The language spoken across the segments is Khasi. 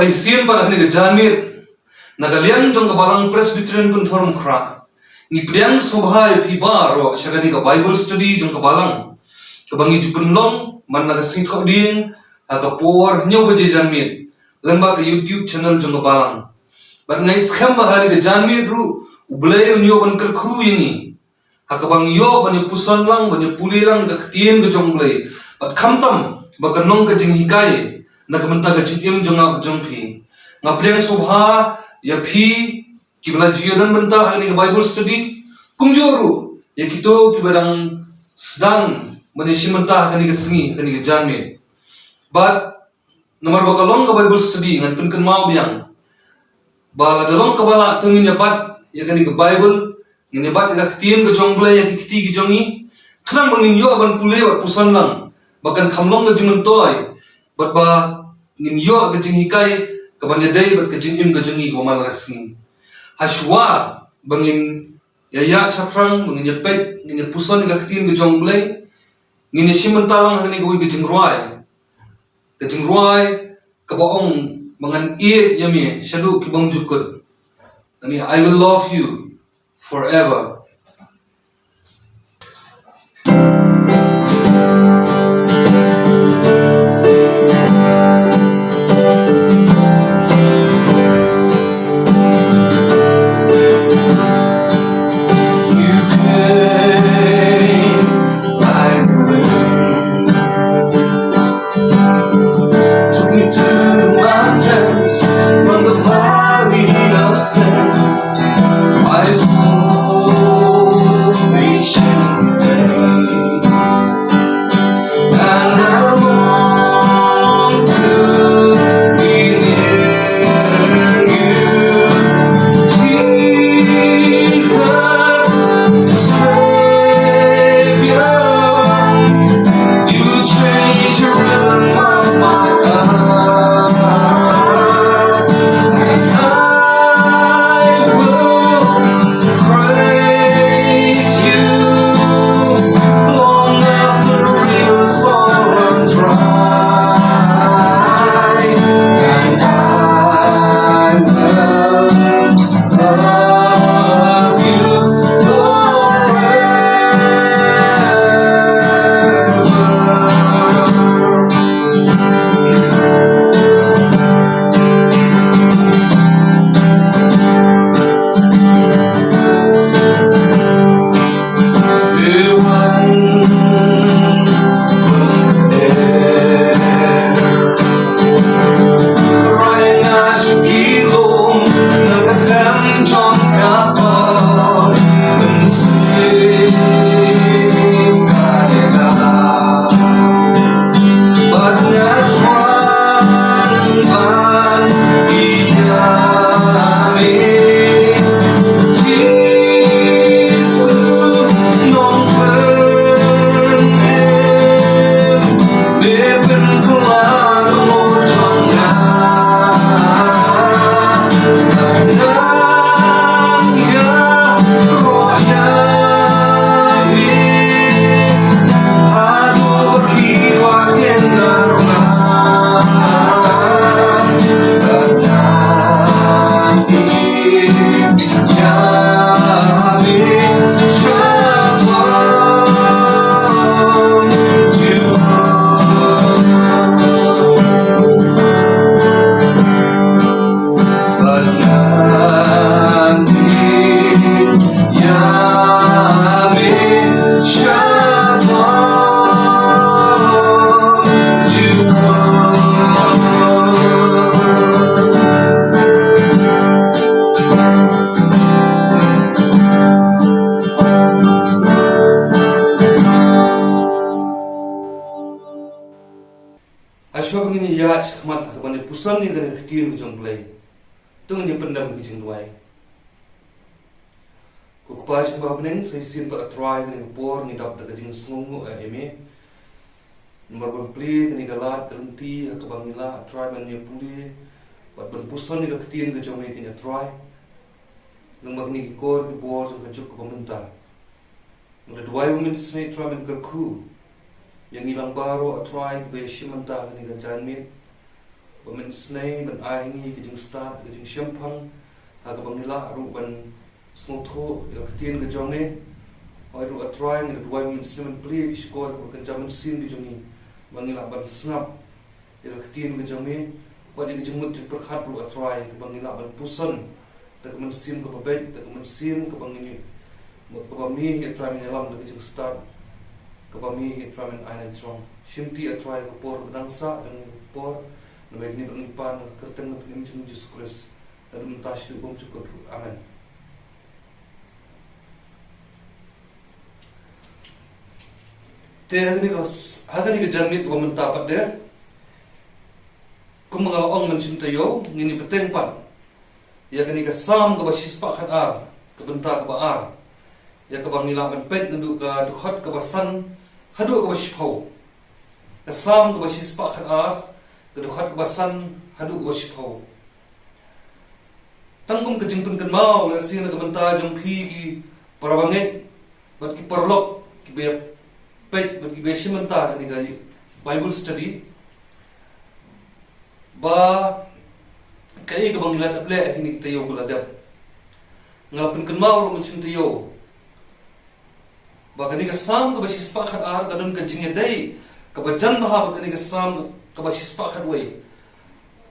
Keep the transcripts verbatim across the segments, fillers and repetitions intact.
Shisien pat ha kane ka janmiet, na ka liang jong ka Balang Presbyterian Pynthorumkhrah, ngi pdiang sngewbha ïa phi baroh sha kane ka Bible study jong ka Balang, kaba ngi ju pynlong man la ka sngi Thohdieng ha ka por hynñiew baje janmiet, lyngba ka YouTube channel jong ka Balang. Bad nga ngeit skhem ba ha kane ka janmiet ruh U Blei un ïoh ban kyrkhu ïa ngi ha kaba ngi ïoh ban ïa puson lang, ban ïa pule lang ka ktien ka jong U Blei. Bad khamtam ba kan long ka jinghikai na ka bynta ka jingim jong nga bad jong phi. Nga pdiang sngewbha ïa phi kiba la ju ïadon bynta ha kane ka Bible study, kumjuh ruh ïa kito kiba dang sdang ban ïa shim bynta ha kane ka sngi, ha kane ka janmiet. Bad namar ba ka long ka Bible study, ngan pynkynmaw biang ba lada long kaba lah, to ngin ïa bat ïa kane ka Bible, ngin ïa bat ïa ka ktien ka jong U Blei ha ki kti ki jong ngi, khnang ba ngin ïoh ban pule bad puson lang, ba kan kham long ka jingmyntoi, bad ba ngin ïoh ka jinghikai kaban ïadei bad ka jingim ka jong ngi kaba man la ka sngi. Hashwa ba ngin ïa ïaid shaphrang, ba ngin ïa peit, ngin ïa puson ïa ka ktien ka jong U Blei, ngin ïa shim bynta lang ha kane kawei ka jingrwai, ka jingrwai kaba ong ba ngan ïeit ïa me shaduh ki bymjukut. Ani, I will love you forever. You came like the wind. Took me to the mountains, from the valley of sin. My soul patiently waits, and I long to be near you, Jesus, Savior. You change the rhythm of my heart, and I will praise you long after the rivers all run dry, and I will love you forever. Hashwa ba ngin ïaid shakhmat ha kaban ïa puson ïa kane ka ktien ka jong U Blei, to ngin ïa pyndem ha ka jingduwai. Ko Kpa jong ngi ba ha bneng, sa shisien pat, A Trai, ha kane ka por ngi dap da ka jingsngewnguh ïa me. Namar ban plie kane ka lad ka lynti ha kaba ngi lah, A Trai, ban ïa pule bad ban puson ïa ka ktien ka jong me, kane, A Trai, lyngba kine ki kor ki bor jong ka juk kaba mynta. Nga da duwai ba men sngewthuh, men kyrkhu ïa ngi lang baroh, A Trai, kiba ïashim bynta ha kane ka janmiet. Ba men isynei ban ai ha ngi ka jingstad, ka jingshemphang, ha kaba ngi lah ruh ban sngewthuh ïa ka ktien ka jong me. Hooid ruh A Trai, ngi la duwai men isynei ban plie ïa ki shkor bad ka jam mynsiem ka jong ngi, ba ngi lah ban sngap ïa ka ktien ka jong me, bad ïa ka jingmut jingpyrkhat ruh A Trai, kaba ngi lah ban puson da ka mynsiem kaba beit, da ka mynsiem kaba ngi, kaba me hi A Trai men ïalam da ka jingstad kaba me hi A Trai men ai na jrong. Shimti A Trai ka por ba dang sah, dang ka por, namar kine ba ngi pan na ka kyrteng na ka kyrteng jong Jisu Khrist. Haduh mynta shuh bymjukut ruh. Amen. Te ha kane ka, ha kane ka janmiet kaba mynta pat de, kumba nga la ong mynshem taïew, ngin ïa bteng pat ïa kane ka Salm kaba shispah khatar, ka bynta kaba ar, ïa kaba ngi lah ban peit naduh ka dkhot kaba san haduh kaba shiphew. Ka Salm kaba shispah khatar, ka dkhot kaba san haduh kaba shiphew. Tang kum ka jingpynkynmaw lehse na ka bynta jong phi ki para bangeit bad ki paralok kiba ïa peit bad kiba ïa shim bynta kane ka Bible study, ba kaei kaba ngi la dep leh ha kine ki taïew ba la dep. Nga la pynkynmaw ruh mynshem taïew ba kane ka Salm kaba shispah khatar ka don ka jingïadei kaba jan bha bad kane ka Salm kaba shispah khatwei,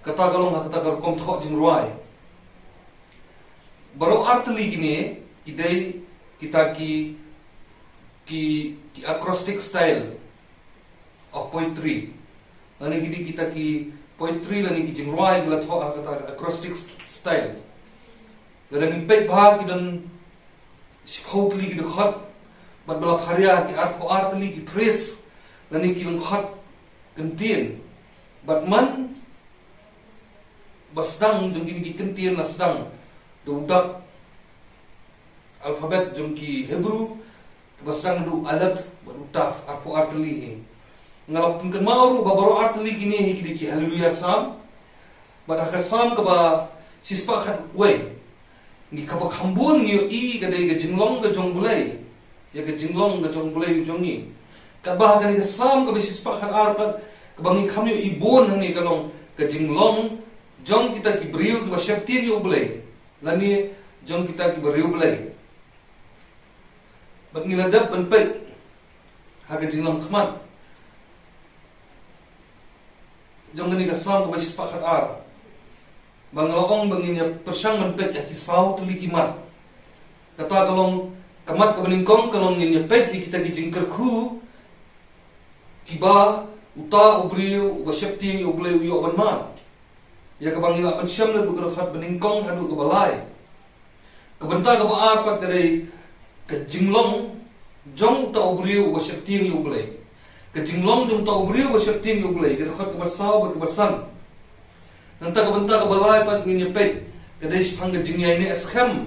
kata ka long ha kata ka rukom thoh jingrwai. Baroh ar tylli kine ki dei kita ki, ki, ki acrostic style of poetry. Lane ki dei kita ki poetry lane ki jingrwai ba la thoh ha kata acrostic style. Lada ngi peit bha ki don shiphew tylli ki dkhot bad ba la pharia ki arphew ar tylli ki phrase lane ki lyngkhot kyntien. Bad man ba sdang jong kine ki kyntien la sdang da u dak alphabet jong ki Hebrew, ba sdang da u aleph bad u taf, arphew ar tylli hi. Nga la pynkynmaw ruh ba baroh ar tylli kine hi ki dei ki Hallelujah Psalm. Bad ha ka Salm kaba shispah khatwei, ngi kaba kham bun ngi ïohi ka dei ka jinglong ka jong U Blei. Ïa ka jinglong ka jong U Blei u jong ngi. Katba ha kane ka Salm kaba shispah khatar pat, kaba ngi kham ïohi bun hangne ka long ka jinglong jong kita ki briew kiba sheptieng ïa U Blei, lane jong kita ki briew Blei. Bad ngi la dep ban peit ha ka jinglong khmat jong kane ka Salm kaba shispah khatar, ba nga la ong ba ngin ïa pyrshang ban peit ïa ki saw tylli ki mat. Kata ka long, ka mat kaba nyngkong ka long ngin ïa peit ïa kita ki jingkyrkhu kiba uta u briew uba sheptieng ïa U Blei u ïoh ban mad. Ïa kaba ngi lah ban shem naduh ka dkhot ba nyngkong haduh kaba lai. Ka bynta kaba ar pat ka dei ka jinglong jong uta u briew uba sheptieng ïa U Blei. Ka jinglong jong uta u briew uba sheptieng ïa U Blei, ka dkhot kaba saw bad kaba san. Nangta ka bynta kaba lai pat ngin ïa peit ka dei shaphang ka jingïaineh skhem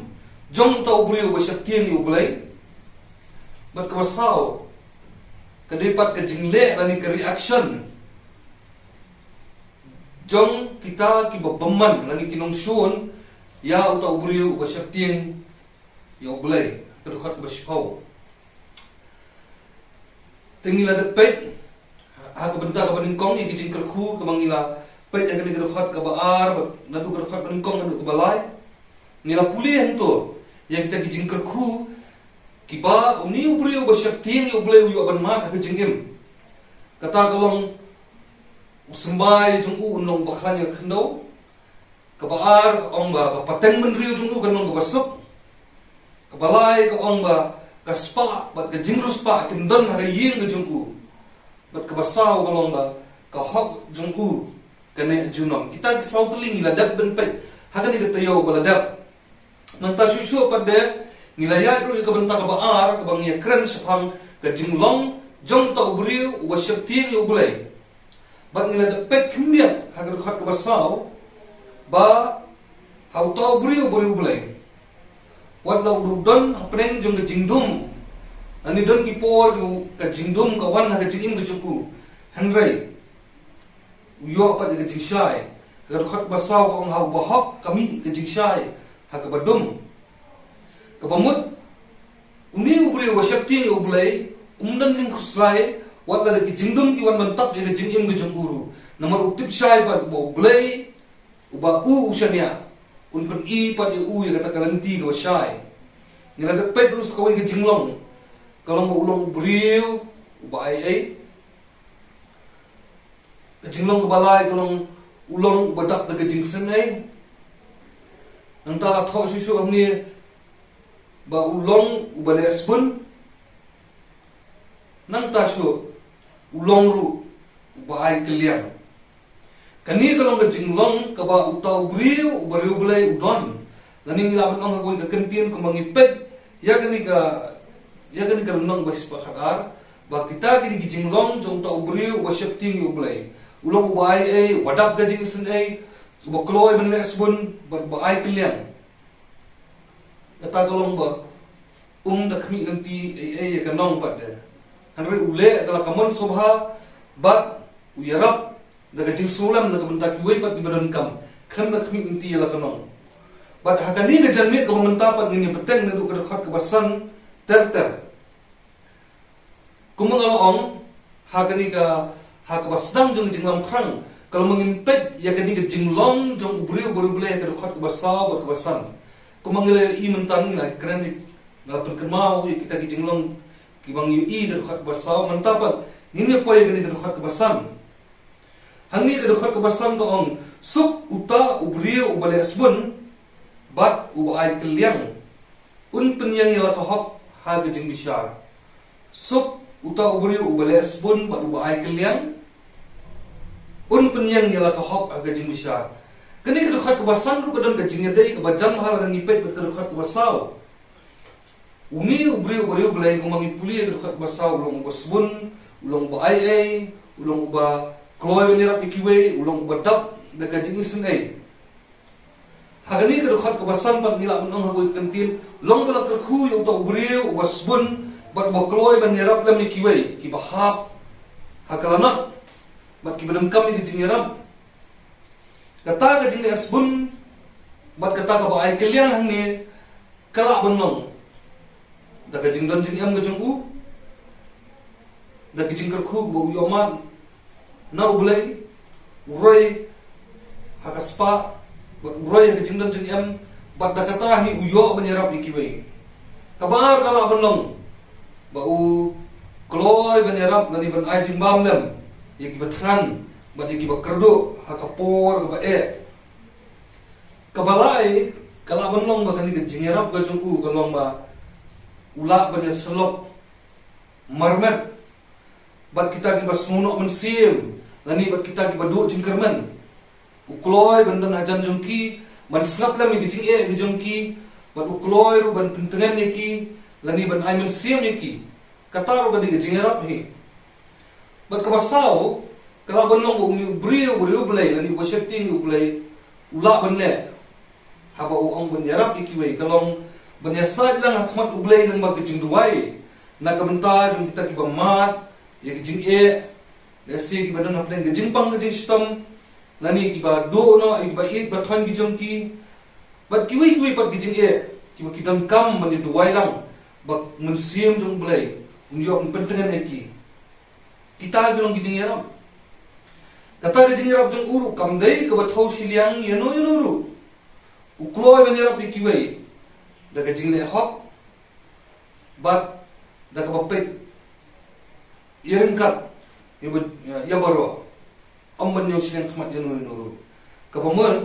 jong uta u briew uba sheptieng ïa U Blei. Bad kaba saw ka dei pat ka jingleh lane ka reaction jong kita kiba bymman lane ki nongshun ïa uta u briew uba sheptieng ïa U Blei, ka dkhot kaba shiphew. Te ngi la dep peit ha ka bynta kaba nyngkong ïa ki jingkyrkhu, kaba ngi la peit ha kane ka dkhot kaba ar bad naduh ka dkhot ba nyngkong haduh kaba lai. Ngi la pule hangto ïa kita ki jingkyrkhu kiba une u briew uba sheptieng ïa U Blei u ïoh ban mad ha ka jingim. Kata ka long u symbai jong u un long uba khlaiñ ïa ka khyndew. Kaba ar ka ong ba ka pateng bynriew jong u kan long kaba suk. Kaba lai ka ong ba ka spah bad ka jingriewspah kin don ha ka ïing ka jong u. Bad kaba saw ka long ba ka hok jong u ka neh junom. Kita ki saw tylli ngi la dep ban peit ha kane ka taïew ba la dep. Nangta shuh shuh pat de ngi la ïaid ruh ïa ka bynta kaba ar kaba ngi ïa kren shaphang ka jinglong jong uta u briew uba sheptieng ïa U Blei. Bad ngi la dep peit khyndiat ha ka dkhot kaba saw ba ha uta u briew uba riewblei, wat la u don hapdeng jong ka jingdum, lane don ki por ka jingdum ka wan ha ka jingim ka jong u, hynrei u ïoh pat ïa ka jingshai. Ha ka dkhot kaba saw ka ong, ha uba hok ka mih ka jingshai ha kaba dum. Kaba mut une u briew uba sheptieng ïa U Blei um don jingkhuslai wat la da ki jingdum ki wan ban tap ïa ka jingim ka jong u ruh. Namar u tip shai pat ba U Blei, uba u u shaniah, un pyni pat ïa u ïa kata ka lynti kaba shai. Ngi la dep peit ruh sa kawei ka jinglong, ka long ba u long u briew uba ai ei. Ka jinglong kaba lai ka long u long uba dap da ka jingsnei. Nangta la thoh shuh shuh hangne ba u long uba leh sbun. Nangta shuh u long ruh uba ai kylliang. Kane ka long ka jinglong kaba uta u briew uba riewblei u don. Lane ngi lah ban ong ha kawei ka kyntien kumba ngi peit ïa kane ka, ïa kane ka lynnong ba shispah khatar, ba kita kine ki jinglong jong uta u briew uba sheptieng ïa U Blei. U long uba ai ei, uba dap ka jingisynei, uba kloi ban leh sbun, bad uba ai kylliang. Kata ka long ba um da khmih lynti ei ei ïa ka nong pat de. Hynrei u leh da la ka mon sngewbha bad u ïarap da ka jingsngewlem na ka bynta kiwei pat kiba donkam, khlem da khmih lynti ïa la ka nong. Bad ha kane ka janmiet kaba mynta pat ngin ïa bteng naduh ka dkhot kaba san ter ter. Kumba nga la ong, ha kane ka, ha kaba sdang jong ka jinglam phrang, ka long ba ngin peit ïa kane ka jinglong jong u briew uba riewblei ha ka dkhot kaba saw bad kaba san. Kumba ngi la ïohi mynta ngi la kren, nga la pynkynmaw ïa kita ki jinglong kiba ngi ïohi ha ka dkhot kaba saw, mynta pat ngin ïa poi ïa kane ka dkhot kaba san. Hangne ka dkhot kaba san ka ong, suk uta u briew uba leh sbun bad uba ai kylliang, un pynïeng ïa la ka hok ha ka jingbishar. Suk uta u briew uba leh sbun bad uba ai kylliang, un pynïeng ïa la ka hok ha ka jingbishar. Kane ka dkhot kaba san ruh ka don ka jingïadei kaba jan bha lada ngi peit bad ka dkhot kaba saw. Une u briew uba riewblei kumba ngi pule ha ka dkhot kaba saw, u long uba sbun, u long uba ai ei, u long uba kloi ban ïarap ïa kiwei, u long uba dap da ka jingisynei. Ha kane ka dkhot kaba san pat ngi lah ban ong ha kawei ka kyntien, long ba la kyrkhu ïa uta u briew uba sbun bad uba kloi ban ïarap lem ïa kiwei kiba hap ha ka lanot bad kiba donkam ïa ka jingïarap. Kata ka jingleh sbun bad kata kaba ai kylliang hangne ka lah ban long da ka jingdon jingem ka jong u, da ka jingkyrkhu kaba u ïohmad na U Blei, u roi ha ka spah bad u roi ha ka jingdon jingem, bad da kata hi u ïoh ban ïarap ïa kiwei. Kaba ar ka lah ban long ba u kloi ban ïarap lane ban ai jingbam lem ïa kiba thngan bad ïa kiba kyrduh ha ka por kaba eh. Kaba lai ka lah ban long ba kane ka jingïarap ka jong u ka long ba u lah ban ïasyllok marmet bad kita kiba sngewnoh mynsiem lane bad kita kiba duh jingkyrmen. U kloi ban don hajan jong ki, ban sngap lem ïa ka jingeh ka jong ki, bad u kloi ruh ban pyntngen ïa ki lane ban ai mynsiem ïa ki. Kata ruh ka dei ka jingïarap hi. Bad kaba saw ka lah ban long ba une u briew uba riewblei lane uba sheptieng ïa U Blei u lah ban leh. Haba u ong ban ïarap ïa kiwei ka long ban ïasaid lang ha khmat U Blei lyngba ka jingduwai na ka bynta jong kita kiba mad ïa ka jingeh, lehse kiba don hapdeng ka jingpang ka jingshitom, lane kiba duh noh ïa kiba ïeit ba thoiñ ki jong ki, bad kiwei kiwei pat ki jingeh kiba ki donkam ban ïaduwai lang ba u Mynsiem jong U Blei un ïoh ban pyntngen ïa ki. Kita ki long ki jingïarap. Kata ka jingïarap jong u ruh kam dei kaba thew shiliang ïano ïano ruh. U kloi ban ïarap ïa kiwei da ka jingleh hok bad da kaba peit ïa ryngkat ïa ba, ïa baroh. Ym ban ïoh shiliang khmat ïano ïano ruh. Kaba mut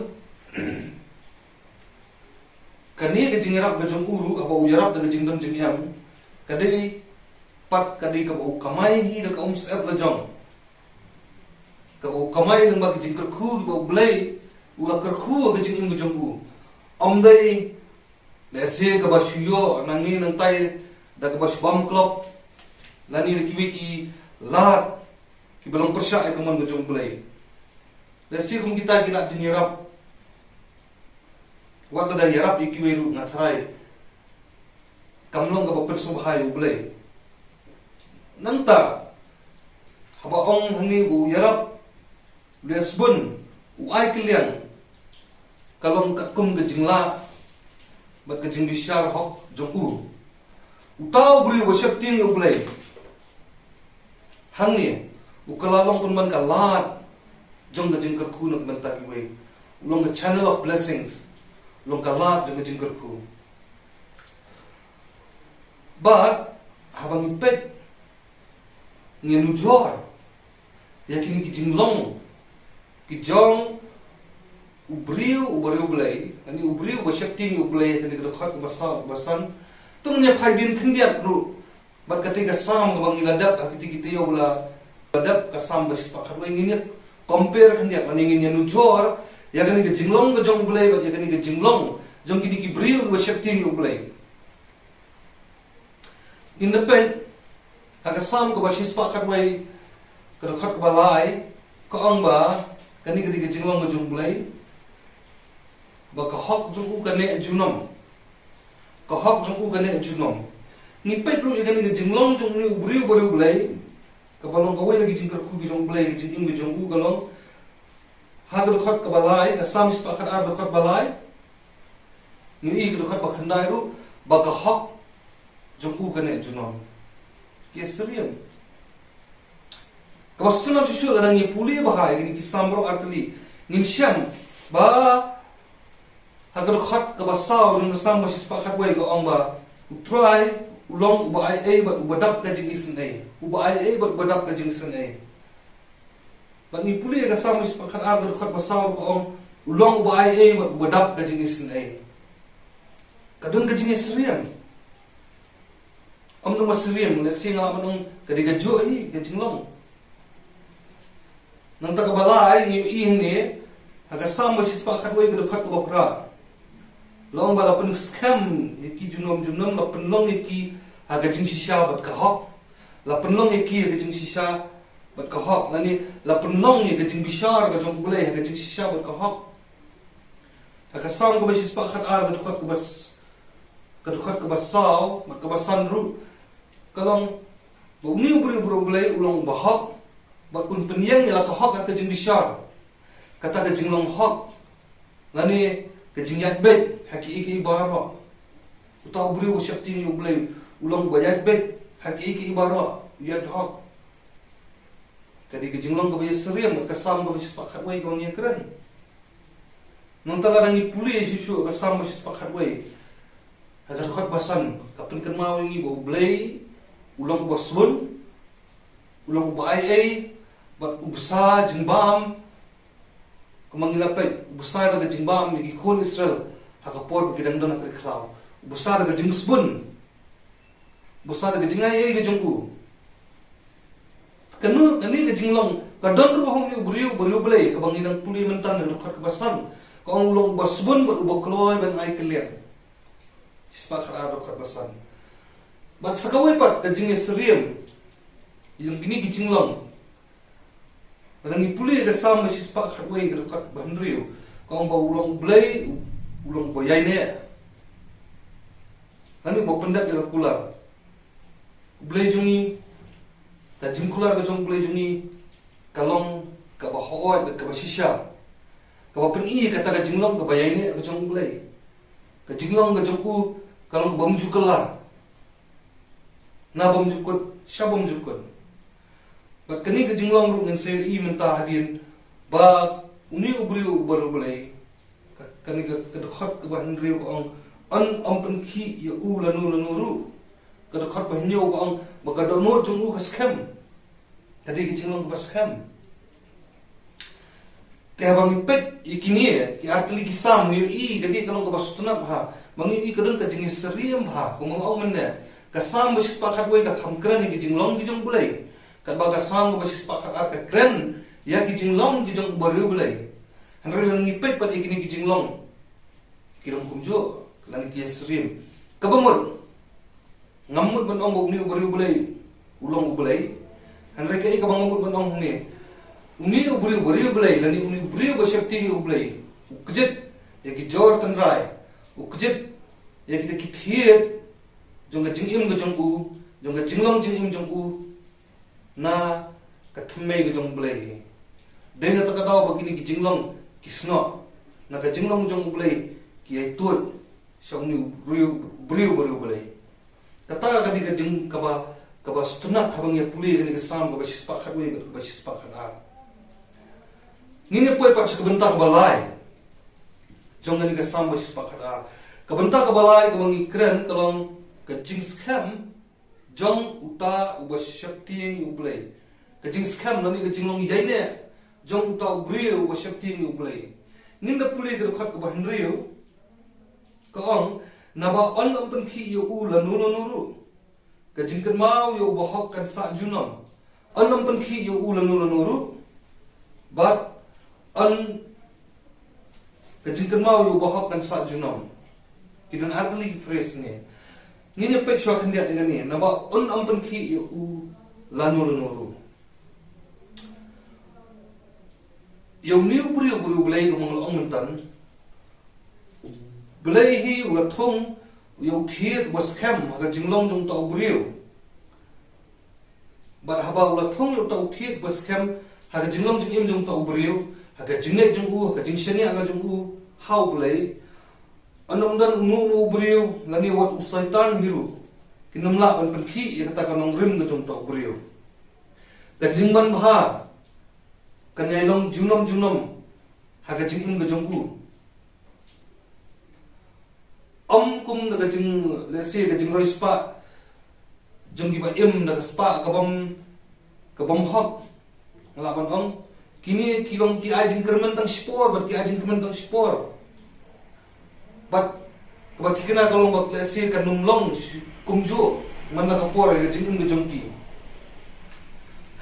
kane ka jingïarap ka jong u ruh haba u ïarap da ka jingdon jingem, ka dei pat ka dei kaba u kamai hi da ka umsyep la jong. Kaba u kamai lyngba ka jingkyrkhu kaba U Blei u la kyrkhu ha ka jingim ka jong u. Ym dei lehse kaba shu ïoh nangne nangtai da kaba shu bam klop lane da kiwei ki lad kiba long pyrshah ïa ka mon ka jong U Blei. Lehse kum kita ki lad jingïarap, wat lada ïarap ïa kiwei ruh nga tharai kam long kaba pynsngewbha ïa U Blei. Nangta haba ong hangne ba u ïarap, u leh sbun, u ai kylliang, ka long katkum ka jinglad bad ka jingbishar hok jong u. Uta u briew uba sheptieng ïa U Blei hangne u ka la long pynban ka lad jong ka jingkyrkhu na ka bynta kiwei. U long ka channel of blessings. U long ka lad jong ka jingkyrkhu. Bad haba ngi peit, ngi nujor ïa kine ki jinglong ki jong u briew uba riewblei, lane u briew uba sheptieng ïa U Blei, ïa kane ka dkhot kaba saw, kaba san. To ngin ïa phai biang khyndiat ruh bad kata ka Salm kaba ngi la dep ha kata ka taïew ba la dep, ka Salm ba shispah khatwei, ngin ïa compare khyndiat, lane ngin ïa nujor ïa kane ka jinglong ka jong U Blei bad ïa kane ka jinglong jong kine ki briew kiba sheptieng ïa U Blei. Ngin da peit ha ka Salm kaba shispah khatwei, ka dkhot kaba lai, ka ong ba kane ka dei ka jinglong ka jong U Blei, ba ka hok jong u ka neh junom. Ka hok jong u ka neh junom. Ngi peit ruh ïa kane ka jinglong jong une u briew uba riewblei, kaba long kawei na ki jingkyrkhu ki jong U Blei, ka jingim ka jong u ka long ha ka dkhot kaba lai, ka Salm shispah khatar, dkhot ba lai. Ngi ïohi ka dkhot ba khyndai ruh, ba ka hok jong u ka neh junom. Ki ïasyriem. Kaba sngewtynnat shuh shuh lada ngi pule bha ïa kine ki Salm baroh artylli, ngin shem ba ha ka dkhot kaba saw jong ka Salm ba shispah khatwei ka ong ba U Trai u long uba aiei bad uba dap ka jingisynei. Uba aiei bad uba dap ka jingisynei. Bad ngi pule ïa ka Salm shispah khatar, ka dkhot ba saw ka ong, u long uba aiei bad uba dap ka jingisynei. Ka don ka jingïasyriem. Ym tang ba syriem, lehse nga lah ban ong ka dei kajuh hi ka jinglong. Nangta kaba lai ngi ïohi hangne ha ka Salm ba shispah khatwei, ka dkhot kaba phra. La ong ba la pynskhem ïa ki junom junom, la pynlong ïa ki ha ka jingshisha bad ka hok. La pynlong ïa ki ha ka jingshisha bad ka hok. Lane la pynlong ïa ka jingbishar ka jong U Blei ha ka jingshisha bad ka hok. Ha ka Salm kaba shispah khatar, ka dkhot kaba s-, ka dkhot kaba saw bad kaba san ruh, ka long ba une u briew uba riewblei u long uba hok, bad un pynïeng ïa la ka hok ha ka jingbishar. Kata ka jinglong hok, lane ka jingïaid beit ha kiei kiei baroh. Uta u briew uba sheptieng ïa U Blei u long uba ïaid beit ha kiei kiei baroh, u ïaid hok. Ka dei ka jinglong kaba ïasyriem, ka Salm kaba shispah khatwei kaba ngi ïakren. Nangta lada ngi pule shuh shuh ka Salm ba shispah khatwei, ha ka dkhot ba san, ka pynkynmaw ïa ngi ba U Blei u long uba sbun, u long uba aiei, bad u bsa jingbam. Kumba ngi la peit, u bsa da ka jingbam ïa ki khun Israel ha ka por ba ki dang don ha ka ri khlaw. U bsa da ka jingsbun, u bsa da ka jingaiei ka jong u. Kane, kane ka jinglong ka don ruh ha une u briew uba riewblei, kaba ngi dang pule mynta na ka dkhot kaba san. Ka ong u long uba sbun bad uba kloi ban ai kylliang. Shispah khatar, dkhot ba san. Bad sa kawei pat ka jingïasyriem ïa kine ki jinglong. Lada ngi pule ka Salm ba shispah khatwei, ka dkhot ba hynriew, ka ong ba u long U Blei u, u long uba ïaineh, lane uba pyndep ïa ka kular. U Blei jong ngi, ka jingkular ka jong U Blei jong ngi ka long kaba hooid bad kaba shisha, kaba pyni ïa kata ka jinglong kaba ïaineh ka jong U Blei. Ka jinglong ka jong u ka long kaba ym ju kylla, na bym ju kut sha bym ju kut. Bad kane ka jinglong ruh ngin sa ïohi mynta hadien ba une u briew uba riewblei, ka, kane ka, ka dkhot kaba hynriew ka ong, yn ym pynkhih ïa u lano lano ruh. Ka dkhot ba hynñiew ka ong ba ka dohnud jong u ka skhem. Ka dei ka jinglong kaba skhem. Te haba ngi peit ïa kine ki artylli ki Salm, ngi ïohi ka dei ka long kaba sngewtynnat bha. Ba ngi ïohi ka don ka jingïasyriem bha, kumba nga ong mynne. Ka Salm ba shispah khatwei ka kham kren ïa ki jinglong ki jong U Blei, katba ka Salm kaba shispah khatar ka kren ïa ki jinglong ki jong uba riewblei. Hynrei lada ngi peit pat ïa kine ki jinglong, ki long kumjuh, lane ki ïasyriem. Kaba mut, ngam mut ban ong ba une uba riewblei u long U Blei. Hynrei kaei kaba nga mut ban ong hangne, une u briew uba riewblei, lane une u briew uba sheptieng ïa U Blei, u kjit ïa ki jor tynrai, u kjit ïa kita ki thied jong ka jingim ka jong u, jong ka jinglong jingim jong u, na ka thymmei ka jong U Blei. Dei na kata ka daw ba kine ki jinglong ki snoh, na ka jinglong jong U Blei ki ïai tuid sha une u briew, briew uba riewblei. Kata ka dei ka jing kaba, kaba sngewtynnat haba ngi ïa pule kane ka Salm kaba shispah khatwei bad kaba shispah khatar. Ngin ïa poi pat sha ka bynta kaba lai jong kane ka Salm ba shispah khatar. Ka bynta kaba lai kaba ngi kren ka long ka jingskhem jong uta uba sheptieng ïa U Blei. Ka jingskhem lane ka jinglong ïaineh jong uta u briew uba sheptieng ïa U Blei. Ngin da pule ka dkhot kaba hynriew, ka ong, naba yn ym pynkhih ïa u lano lano ruh. Ka jingkynmaw ïa u bahok kan sah junom. Yn ym pynkhih ïa u lano lano ruh. Bad yn, ka jingkynmaw ïa u bahok kan sah junom. Ki don ar tylli ki phrase ne. Ngin ïa peit shuwa khyndiat ïa kane, naba yn ym pynkhih ïa u lano lano ruh. Ïa une u briew, u briew Blei, kumba nga la ong mynta, U Blei hi u la thung ïa u thied ba skhem ha ka jinglong jong uta u briew. Bad haba u la thung ïa uta u thied ba skhem ha ka jinglong jingim jong uta u briew, ha ka jingngeit jong u, ha ka jingshaniah ka jong u ha U Blei, yn ym don uno uno u briew lane wat u Soitan hi ruh kin ym lah ban pynkhih ïa kata ka nongrim ka jong uta u briew. Ka jingmanbha kan ïai long junom junom ha ka jingim ka jong u. Ym kum da ka jing, lehse ka jingroi spah jong kiba im da ka spah ka bym, ka bym hok. Nga lah ban ong, kine ki long ki ai jingkyrmen tang shipor bad ki ai jingkyrmen tang shipor. Bad kaba thikna ka long ba lehse kan ym long shi-, kumjuh man la ka por ïa ka jingim ka jong ki.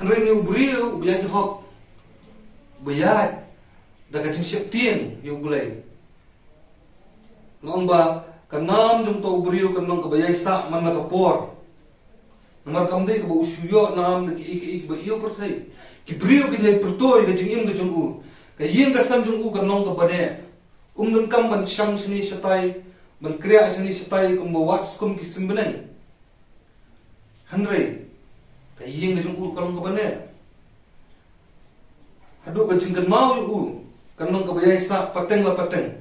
Hynrei une u briew uba ïaid hok, uba ïaid da ka jingsheptieng ïa U Blei, la ong ba ka nam jong uta u briew kan long kaba ïai sah man la ka por. Namar kam dei kaba u shu ïoh nam da kiei kiei kiba ïa u pyrthei. Ki briew kin ïai pyrto ïa ka jingim ka jong u. Ka ïing ka sem jong u kan long kaba neh. Um donkam ban shang shane shatai, ban kriah shane shatai kumba wad skum ki sim bneng. Hynrei ka ïing ka jong u ka long kaba neh. Haduh ka jingkynmaw ïa u kan long kaba ïai sah pateng la pateng.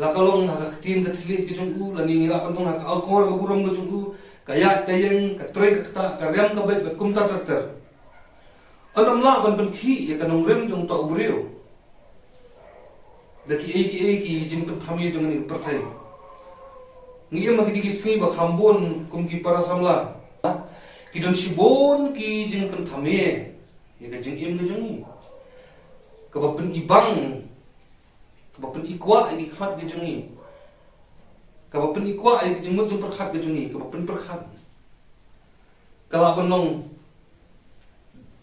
La ka long ha ka ktien ka thylliej ka jong u, lane ngi lah ban ong ha ka akor ka burom ka jong u, ka ïaid ka ïeng, ka trei ka ktah, ka riam ka beit bad kumta ter ter. Yn ym lah ban pynkhih ïa ka nongrim jong uta u briew da kiei kiei ki jingpynthame jong kane ka pyrthei. Ngi im ha kine ki sngi ba kham bun kum ki para samla, ki don shibun ki jingpynthame ïa ka jingim ka jong ngi, kaba pynibang, kaba pynikwah ïa ki khmat ka jong ngi, kaba pynikwah ïa ki jingmut jingpyrkhat ka jong ngi, kaba pynpyrkhat. Ka lah ban long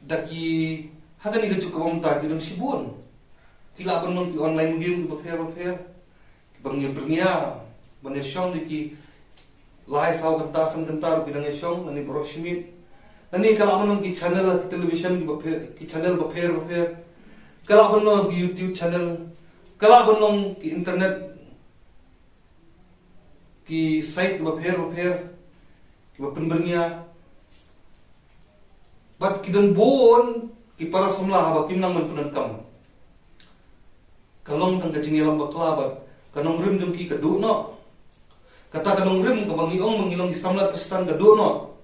da ki, ha kane ka juk kaba mynta ki don shibun. Ki lah ban long ki online game kiba pher ba pher, kiba ngi byrngia ban ïashong da ki lai saw kynta san kynta ruh ki dang ïashong, lane baroh shi miet. Lane ka lah ban long ki channel ha ki television kiba pher, ki channel ba pher ba pher. Ka lah ban long ki YouTube channel. Ka lah ban long ki internet, ki site kiba pher ba pher kiba pynbyrngia. Bad ki don bun ki para samla haba kim nang ban pyndonkam. Ka long tang ka jingïalam bakla bad ka nongrim jong ki ka duh noh. Kata ka nongrim kaba ngi ong ba ngi long ki samla Khristan ka duh noh.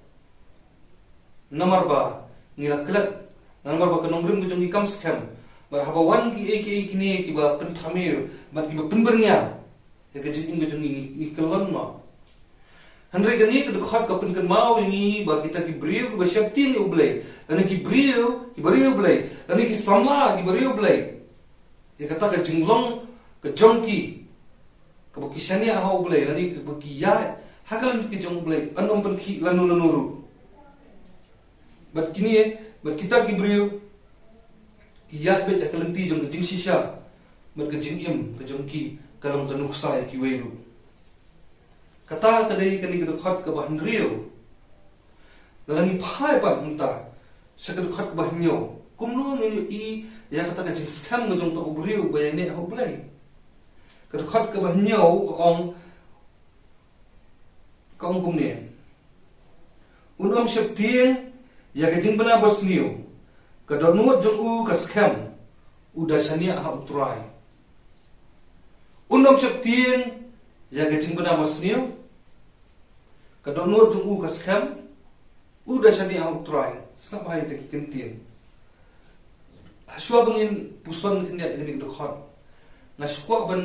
Namar ba ngi la klet, namar ba ka nongrim ka jong ngi kam skhem. Bad haba wan kiei kiei kine kiba pynthame bad kiba pynbyrngia ïa ka jingim ka jong ngi, ngi, ngi kyllon noh. Hynrei kane ka dkhot ka pynkynmaw ïa ngi ba kita ki briew kiba sheptieng ïa U Blei, lane ki briew kiba riewblei, lane ki samla kiba riewblei, ïa kata ka jinglong ka jong ki, kaba ki shaniah ha U Blei, lane kaba ki ïaid ha ka lynti ka jong U Blei, yn ym pynkhih lano lano ruh. Bad kine, bad kita ki briew ki ïaid beit ha ka lynti jong ka jingshisha, bad ka jingim ka jong ki ka long ka nuksa ïa kiwei ruh. Kata ka dei kane ka dkhot kaba hynriew. Lada ngi phai pat mynta sha ka dkhot kaba hynñiew, kumno ngin ïohi ïa kata ka jingskhem ka jong uta u briew ba ïaineh ha U Blei? Ka dkhot kaba hynñiew ka ong, ka ong kumne: Un ym sheptieng ïa ka jingbna basniew, ka dohnud jong u ka skhem, u da shaniah ha U Trai. Un ym sheptieng ïa ka jingbna basniew, ka dohnud jong u ka skhem, u da shaniah ha U Trai. Sngap bha ïa kita ki kyntien. Hashwa ba ngin puson khyndiat ïa kane ka dkhot, nga sngewkwah ban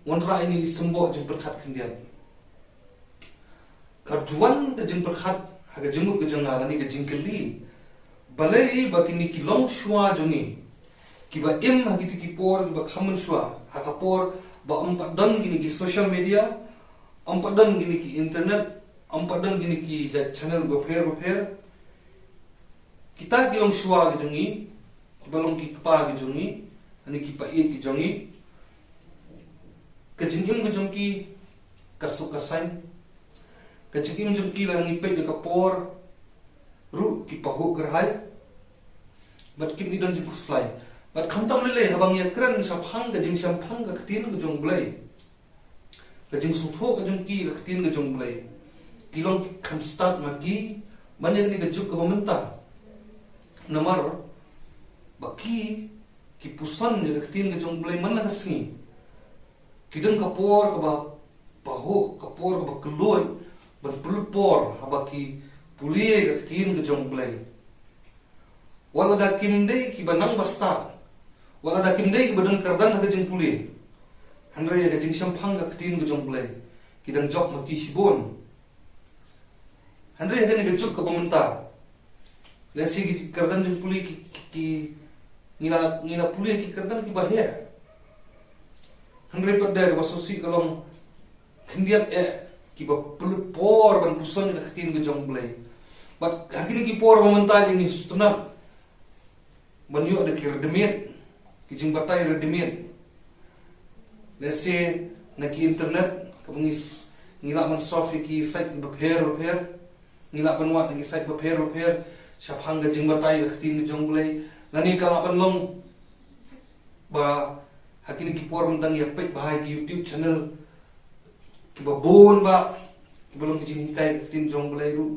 wanrah ïa kine ki symboh jingpyrkhat khyndiat. Ka juan ka jingpyrkhat ha ka jingmut ka jong nga lane ka jingkylli, balei ba kine ki longshuwa jong ngi kiba im ha kito ki por kiba kham mynshuwa, ha ka por ba ym pat don kine ki social media, ym pat don kine ki internet, ym pat don kine ki jait channel bapher bapher, kita ki longshuwa ki jong ngi, kiba long ki kpa ki jong ngi, lane ki paid ki jong ngi, ka jingim ka jong ki ka suk ka saiñ. Ka jingim jong ki lada ngi peit ïa ka por ruh ki pahuh kyrhai, bad kim i don jingkhuslai. Bad khamtam lei lei haba ngi ïakren shaphang ka jingshemphang ka ktien ka jong U Blei, ka jingsngewthuh ka jong ki ka ktien ka jong U Blei, ki long ki kham stad ma ki ban ïa kane ka juk kaba mynta. Namar ba ki, ki puson ïa ka ktien ka jong U Blei man la ka sngi. Ki don ka por kaba pahuh, ka por kaba kylluid ban pynlut por haba ki pule ïa ka ktien ka jong U Blei. Wat lada kim dei kiba nang ba stad, wat lada kim dei kiba don kyrdan ha ka jingpule, hynrei ïa ka jingshemphang ka ktien ka jong U Blei ki dang jop ma ki shibun. Hynrei ha kane ka juk kaba mynta, lehse ki kyrdan jingpule ki, ki, ki, ngi la, ngi la pule ki kyrdan kiba heh. Hynrei pat de kaba sngewsih ka long khyndiat eh kiba pynlut por ban puson ïa ka ktien ka jong U Blei. Bad ha kine ki por ba mynta ngi sngewtynnat ban ïoh da ki readymade, ki jingbatai readymade. Lehse na ki internet kaba ngi s-, ngi lah ban surf ïa ki site bapher bapher, ngi lah ban wad ïa ki site bapher bapher shaphang ka jingbatai ka ktien ka jong U Blei. Lane ka lah ban long ba ha kine ki por mynta ngi ïa peit bha ïa ki YouTube channel kiba bun bah, kiba long ki jinghikai ka ktien jong U Blei ruh,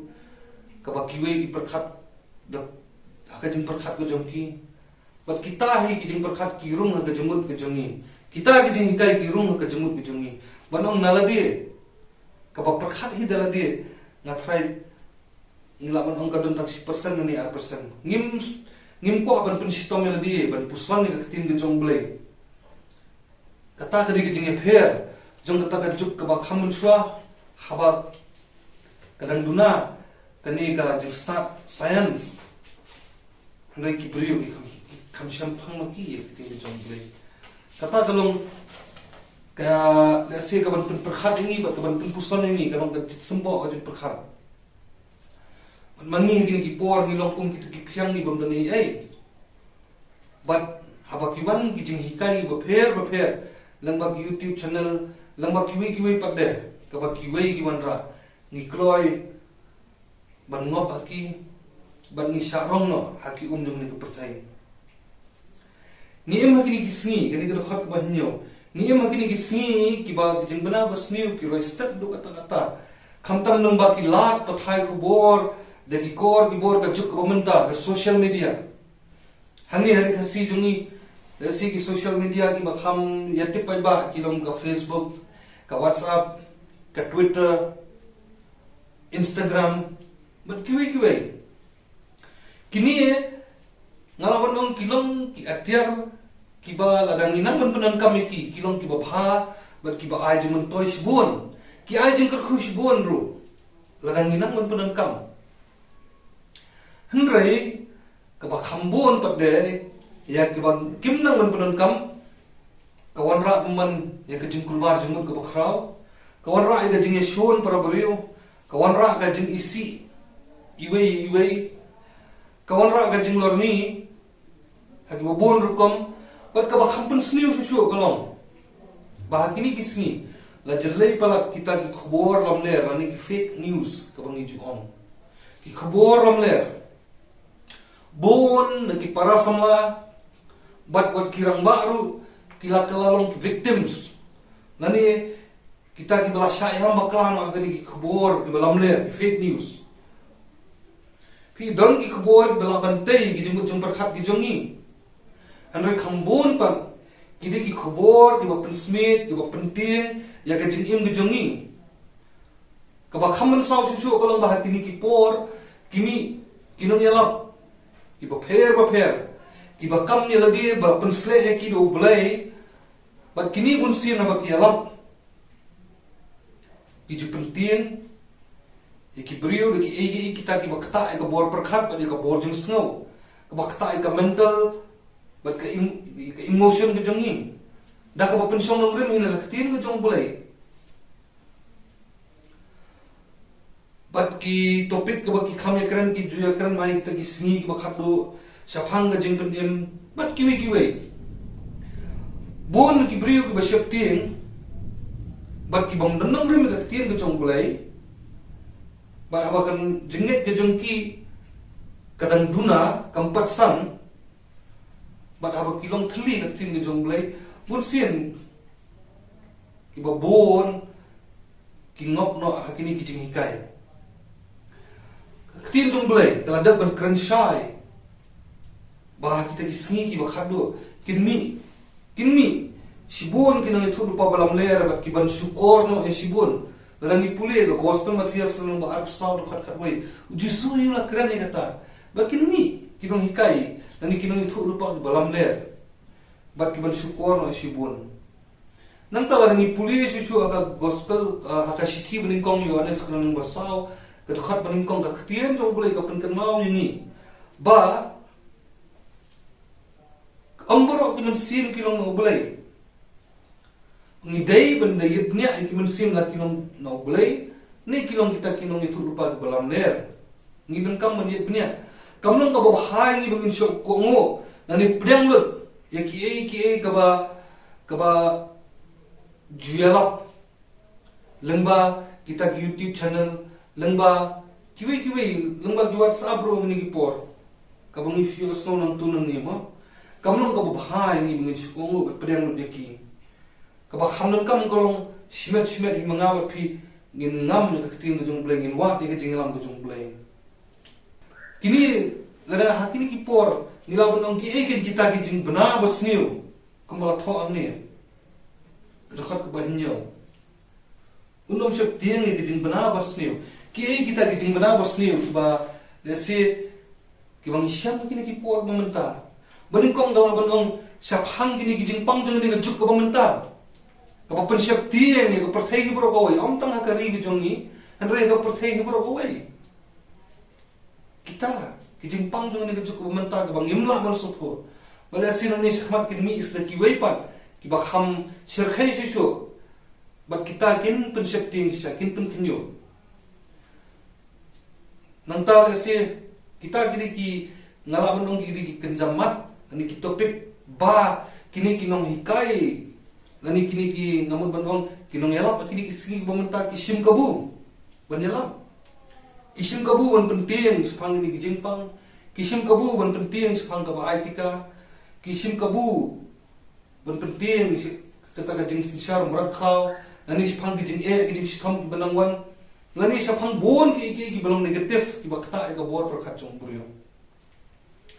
kaba kiwei ki pyrkhat da ha ka jingpyrkhat ka jong ki. Bad kita hi ki jingpyrkhat ki rung ha ka jingmut ka jong ngi, kita ki jinghikai ki rung ha ka jingmut ka jong ngi. Ban ong na lade, kaba pyrkhat hi da lade, nga tharai ngi lah ban ong ka don tang shi percent lane ar percent. Ngim, ngim kwah ban pynshitom ïa lade ban puson ïa ka ktien ka jong U Blei. Kata ka dei ka jingïapher jong kata ka juk kaba kham mynshuwa, haba ka dang duna kane ka jingstad science. Hynrei ki briew ki kham, ki kham shemphang ma ki ïa ka ktien ka jong U Blei. Kata ka long ka, lehse kaban pynpyrkhat ïa ngi bad kaban pynpuson ïa ngi, ka long ka jingsymbol ka jingpyrkhat. Bad ma ngi ha kine ki por ngi long kum kito ki phiang ngi bym don ei ei. Bad haba ki wan ki jinghikai bapher bapher lyngba ki YouTube channel, lyngba kiwei kiwei pat de, kaba kiwei ki wanrah, ngi kloi ban ngop ha ki, bad ngi shah rong noh ha ki um jong kane ka pyrthei. Ngi im ha kine ki sngi, kane ka dkhot kaba hynñiew. Ngi im ha kine ki sngi kiba ki jingbna basniew ki roi stet haduh katta katta. Khamtam lyngba ki lad pathai khubor da ki kor ki bor ka juk kaba mynta, ka social media. Hangne ha ri Khasi jong ngi, lehse ki social media kiba kham ïatip paidbah ki long ka Facebook, ka WhatsApp, ka Twitter, Instagram, bad kiwei kiwei. Kine nga lah ban ong ki long ki atiar kiba lada ngi nang ban pyndonkam ïa ki, ki long kiba bha bad kiba ai jingmyntoi shibun, ki ai jingkyrkhu shibun ruh lada ngi nang ban pyndonkam. Hynrei kaba kham bun pat de, ïa kiba kim nang ban pyndonkam, ka wanrah kumban ïa ka jingkulmar jingmut kaba khraw, ka wanrah ïa ka jingïashun para briew, ka wanrah ka jingisih iwei ïa iwei, ka wanrah ka jinglorni ha kiba bun rukom, bad kaba kham pynsniew shuh shuh ka long ba ha kine ki sngi la jyllei palat kita ki khubor lamler lane ki fake news kaba ngi ju ong. Ki khubor lamler. Bun na ki para samla bad wat ki rangbah ruh ki la kylla long ki victims lane kita kiba la shah ïam bakla na kine ki khubor kiba lamler, ki fake news. Phi don ki khubor kiba lah ban tei ki jingmut jingpyrkhat ki jong ngi. Hynrei kham bun pat ki dei ki khubor kiba pynsmit, kiba pyntieng ïa ka jingim ki jong ngi. Kaba kham mynsaw shuh shuh ka long ba ha kine ki por ki mih ki nongïalap kiba pher bapher, Kiba kam ïa lade ba la pynsleh ïa ki da U Blei, bad kine bunsien haba ki ïalap, ki ju pyntieng ïa ki briew da kiei kiei kita kiba ktah ïa ka bor pyrkhat bad ïa ka bor jingsngew, kaba ktah ïa ka mental bad ka, em-, ka emotion ka jong ngi, da kaba pynshong nongrim hi na ka ktien ka jong U Blei. Bad ki topic kaba ki kham ïakren, ki ju ïakren ma ïa kita ki sngi kiba khatduh shaphang ka jingpynim bad kiwei kiwei. Bun ki briew kiba sheptieng bad ki bym don nongrim ïa ka ktien ka jong U Blei, bad haba ka jingngeit ka jong ki ka dang duna, kam pat san, bad haba ki long thylli ïa ka ktien ka jong U Blei, bunsien kiba bun ki ngop noh ha kine ki jinghikai. Ka ktien jong U Blei ka la dep ban kren shai ba ha kita ki sngi kiba khatduh kin mih, kin mih shibun ki nongïathuhlypa ba lamler bad ki ban shukor noh ïa shibun. Lada ngi pule ka Gospel Mathaios lynnong ba arphew saw, dkhot khatwei, U Jisu u la kren ïa kata ba kin mih ki nonghikai lane ki nongïathuhlypa ba lamler bad ki ban shukor noh ïa shibun. Nangta lada ngi pule shuh shuh ha ka Gospel, ah, ha ka shithi banyngkong Ïoannis lynnong ba saw, ka dkhot banyngkong, ka ktien jong U Blei ka pynkynmaw ïa ngi ba ym baroh ki mynsiem ki long na U Blei. Ngi dei ban da ïit bniah ïa ki mynsiem la ki long na U Blei ne ki long kita ki nongïathuhlypa kiba lamler. Ngi donkam ban ïit bniah. Kam long kaba bha ïa ngi ba ngin shu kohnguh lane pdiang lut ïa kiei kiei kaba, kaba ju ïalap lyngba kita ki YouTube channel, lyngba kiwei kiwei, lyngba ki WhatsApp ruh ha kine ki por, kaba ngi shu ïohsngew nangtu nangne mo. Kam long kaba bha ïa ngi ba ngin shu kohnguh bad pdiang lut ïa ki. Kaba kham donkam ka long shimet shimet hi ma nga bad phi ngin ngam ïa ka ktien ka jong U Blei, ngin wad ïa ka jingïalam ka jong U Blei. Kine, lada ha kine ki por ngi lah ban ong kiei kein kita ki jingbna ba sniew, kumba la thoh hangne, dkhot kaba hynñiew. Un ym sheptieng ïa ki jingbna ba sniew. Kiei kita ki jingbna ba sniew kiba lehse kiba ngi shem ha kine ki por ba mynta? Banyngkong nga lah ban ong shaphang kine ki jingpang jong kane ka juk kaba mynta, kaba pynsheptieng ïa ka pyrthei hi baroh kawei, ym tang ha ka ri ka jong ngi, hynrei ha ka pyrthei hi baroh kawei. Kita ki jingpang jong kane ka juk kaba mynta kaba ngim lah ban sngewthuh, ba lehse nangne shakhmat kin mih sa da kiwei pat kiba kham shyrkhei shuh shuh, bad kita kin pynsheptieng shisha, kin pynkhynñiuh. Nangta lehse kita ki dei ki, nga lah ban ong ki dei ki kynja mat lane ki topic ba kine ki nonghikai lane kine ki, nga mut ban ong, ki nongïalap ha kine ki sngi ba mynta ki shim kabu ban ïalam. Ki shim kabu ban pyntieng shaphang kine ki jingpang. Ki shim kabu ban pyntieng shaphang kaba ai tika. Ki shim kabu ban pyntieng sha kata ka jingsynshar mrad khlaw, lane shaphang ki jingeh, ki jingshitom kiba nang wan, lane shaphang bun kiei kiei kiba long negative, kiba ktah ïa ka bor pyrkhat jong u briew.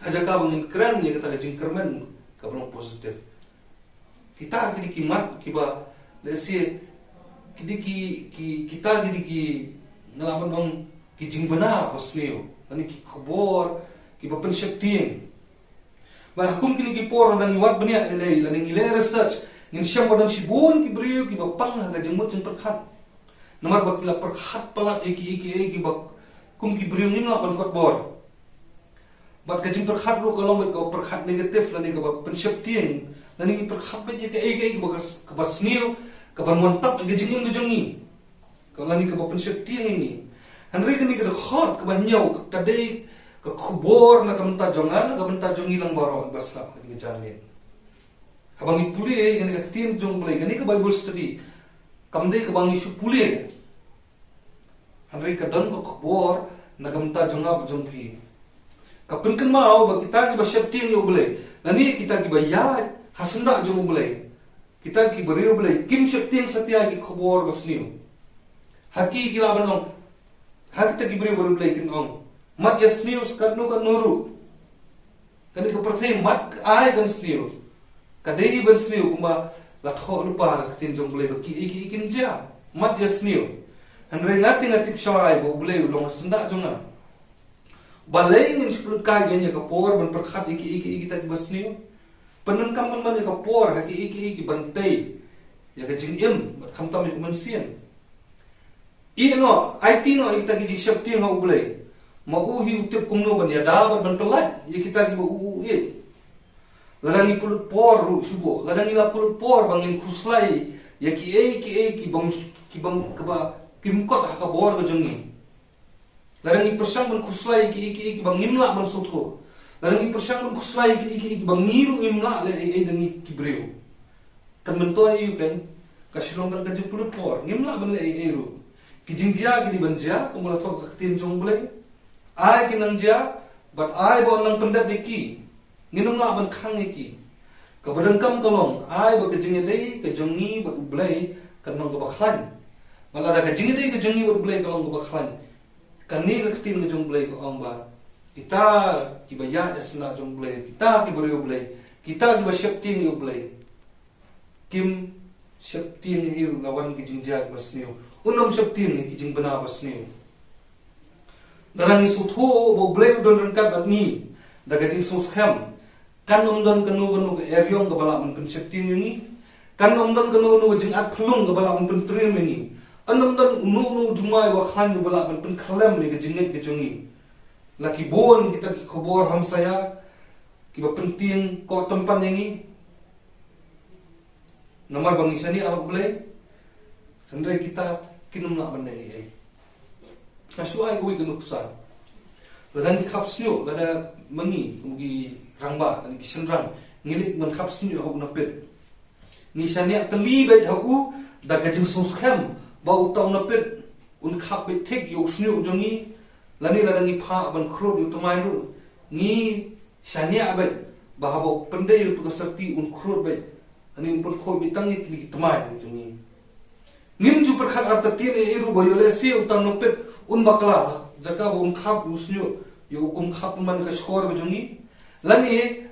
Ha jaka ba ngin kren ïa kata ka jingkyrmen kaba long positive. Kita ki dei ki mat kiba, lehse, ki dei ki, ki, kita ki dei ki, nga lah ban ong, ki jingbna ba sniew, lane ki khubor kiba pynsheptieng. Bad ha kum kine ki por, lada ngi wad bniah lei lei, lada ngi leh research, ngin shem ba don shibun ki briew kiba pang ha ka jingmut jingpyrkhat. Namar ba ki la pyrkhat palat ïa kiei kiei kiba kum ki briew ngim lah ban kot bor. Bad ka jingpyrkhat ruh ka long beit ka pyrkhat negative lane kaba pynsheptieng, lane ngi pyrkhat beit ïa kaei kaei kaba, kaba sniew, kaban wan tap ïa ka jingim ka jong ngi, ka lane kaba pynsheptieng ïa ngi. Hynrei kane ka dkhot kaba hynñiew ka dei ka khubor na ka bynta jong nga, na ka bynta jong ngi lang baroh kiba sngap kane ka janmiet. Haba ngi pule ïa kane ka ktien jong U Blei, kane ka Bible study, kam dei kaba ngi shu pule. Hynrei ka don ka khubor na ka bynta jong nga bad jong phi. Ka pynkynmaw ba kita kiba sheptieng ïa U Blei, lane kita kiba ïaid ha syndah jong U Blei, kita ki briew U Blei, kim sheptieng satia ïa ki khubor ba sniew. Ha ki, ki lah ban ong, ha kita ki briew ba U Blei kin ong, mat ïa sniew sa katno katno ruh. Kane ka pyrthei mat ai kan sniew. Ka dei hi ban sniew kumba la thoh lypa ha ka ktien jong U Blei ba kiei kiei kin jia. Mat ïa sniew. Hynrei nga te nga tip shai ba U Blei u long ha syndah jong nga. Balei ngin shu pynlut kai ïa ka por ban pyrkhat ïa kiei kiei kita kiba sniew? Pyndonkam pynban ïa ka por ha kiei kiei kiban tei ïa ka jingim bad khamtam ïa ka mynsiem. Ïeh noh, aiti noh ïa kita ki jingsheptieng ha U Blei. Ma u hi u tip kumno ban ïada bad ban pyllait ïa kita kiba u u ïeit. Lada ngi pynlut por ruh shuh, lada ngi la pynlut por ba ngin khuslai ïa kiei kiei kibym, kibym, kiba kim kot ha ka bor ka jong ngi. Lada ngi pyrshang ban khuslai ïa kiei kiei kiba ngim lah ban sngewthuh. Lada ngi pyrshang ban khuslai ïa kiei kiei kiba ngi ruh ngim lah leh ei ei da ngi ki briew. Kan myntoi aïu kan? Ka shu long tang ka jingpynlut por. Ngim lah ban leh ei ei ruh. Ki jingjia ki dei ban jia, kumba la thoh ka ktien jong U Blei. Ai ki nang jia, bad ai ba un nang pyndep ïa ki. Ngin ym lah ban khang ïa ki. Kaba donkam ka long, ai ba ka jingïadei ka jong ngi bad U Blei kan long kaba khlaiñ. Bad lada ka jingïadei ka jong ngi bad U Blei ka long kaba khlaiñ, kane ka ktien ka jong U Blei ka ong ba kita kiba ïaid ha sla jong U Blei, kita kiba riewblei, kita kiba sheptieng ïa U Blei, kim sheptieng ei ei ruh la wan ki jingjia kiba sniew. Un ym sheptieng ïa ki jingbna ba sniew. Lada ngi sngewthuh ba U Blei u don ryngkat bad ngi da ka jingsngewskhem, kan ym don kano kano ka eriong kaba lah ban pynsheptieng ïa ngi. Kan ym don kano kano ka jingatphyllung kaba lah ban pyntriem ïa ngi. Kan ym don uno uno u jingmai uba khlaiñ uba lah ban pynkhyllem ïa ka jingngeit ka jong ngi. La ki bun kita ki khubor hamsaïa kiba pyntieng koh tympan ïa ngi. Namar ba ngi shaniah ha U Blei, hynrei kita kin ym lah ban leh ei ei. Nga shu ai kawei ka nuksa. Lada ngi khap shñiuh, lada ma ngi kum ki rangbah, lada ki shynrang, ngi leit ban khap shñiuh ha u napit. Ngi shaniah tylli beit ha u da ka jingsngewskhem ba uta u napit un khap beit thik ïa u shñiuh jong ngi, lane lada ngi phah ban khrud ïa u thymmai ruh, ngi shaniah beit ba haba u pyndei ïa uta ka syrti un khrud beit, lane un pynkhuid beit tang ïa kine ki thymmai jong ngi. Ngim ju pyrkhat artatien ei ei ruh ba ïoh lehse uta u napit un bakla, jaka ba un khap ïa u shñiuh, ïa u kum khap man ka shkor ka jong ngi. Lane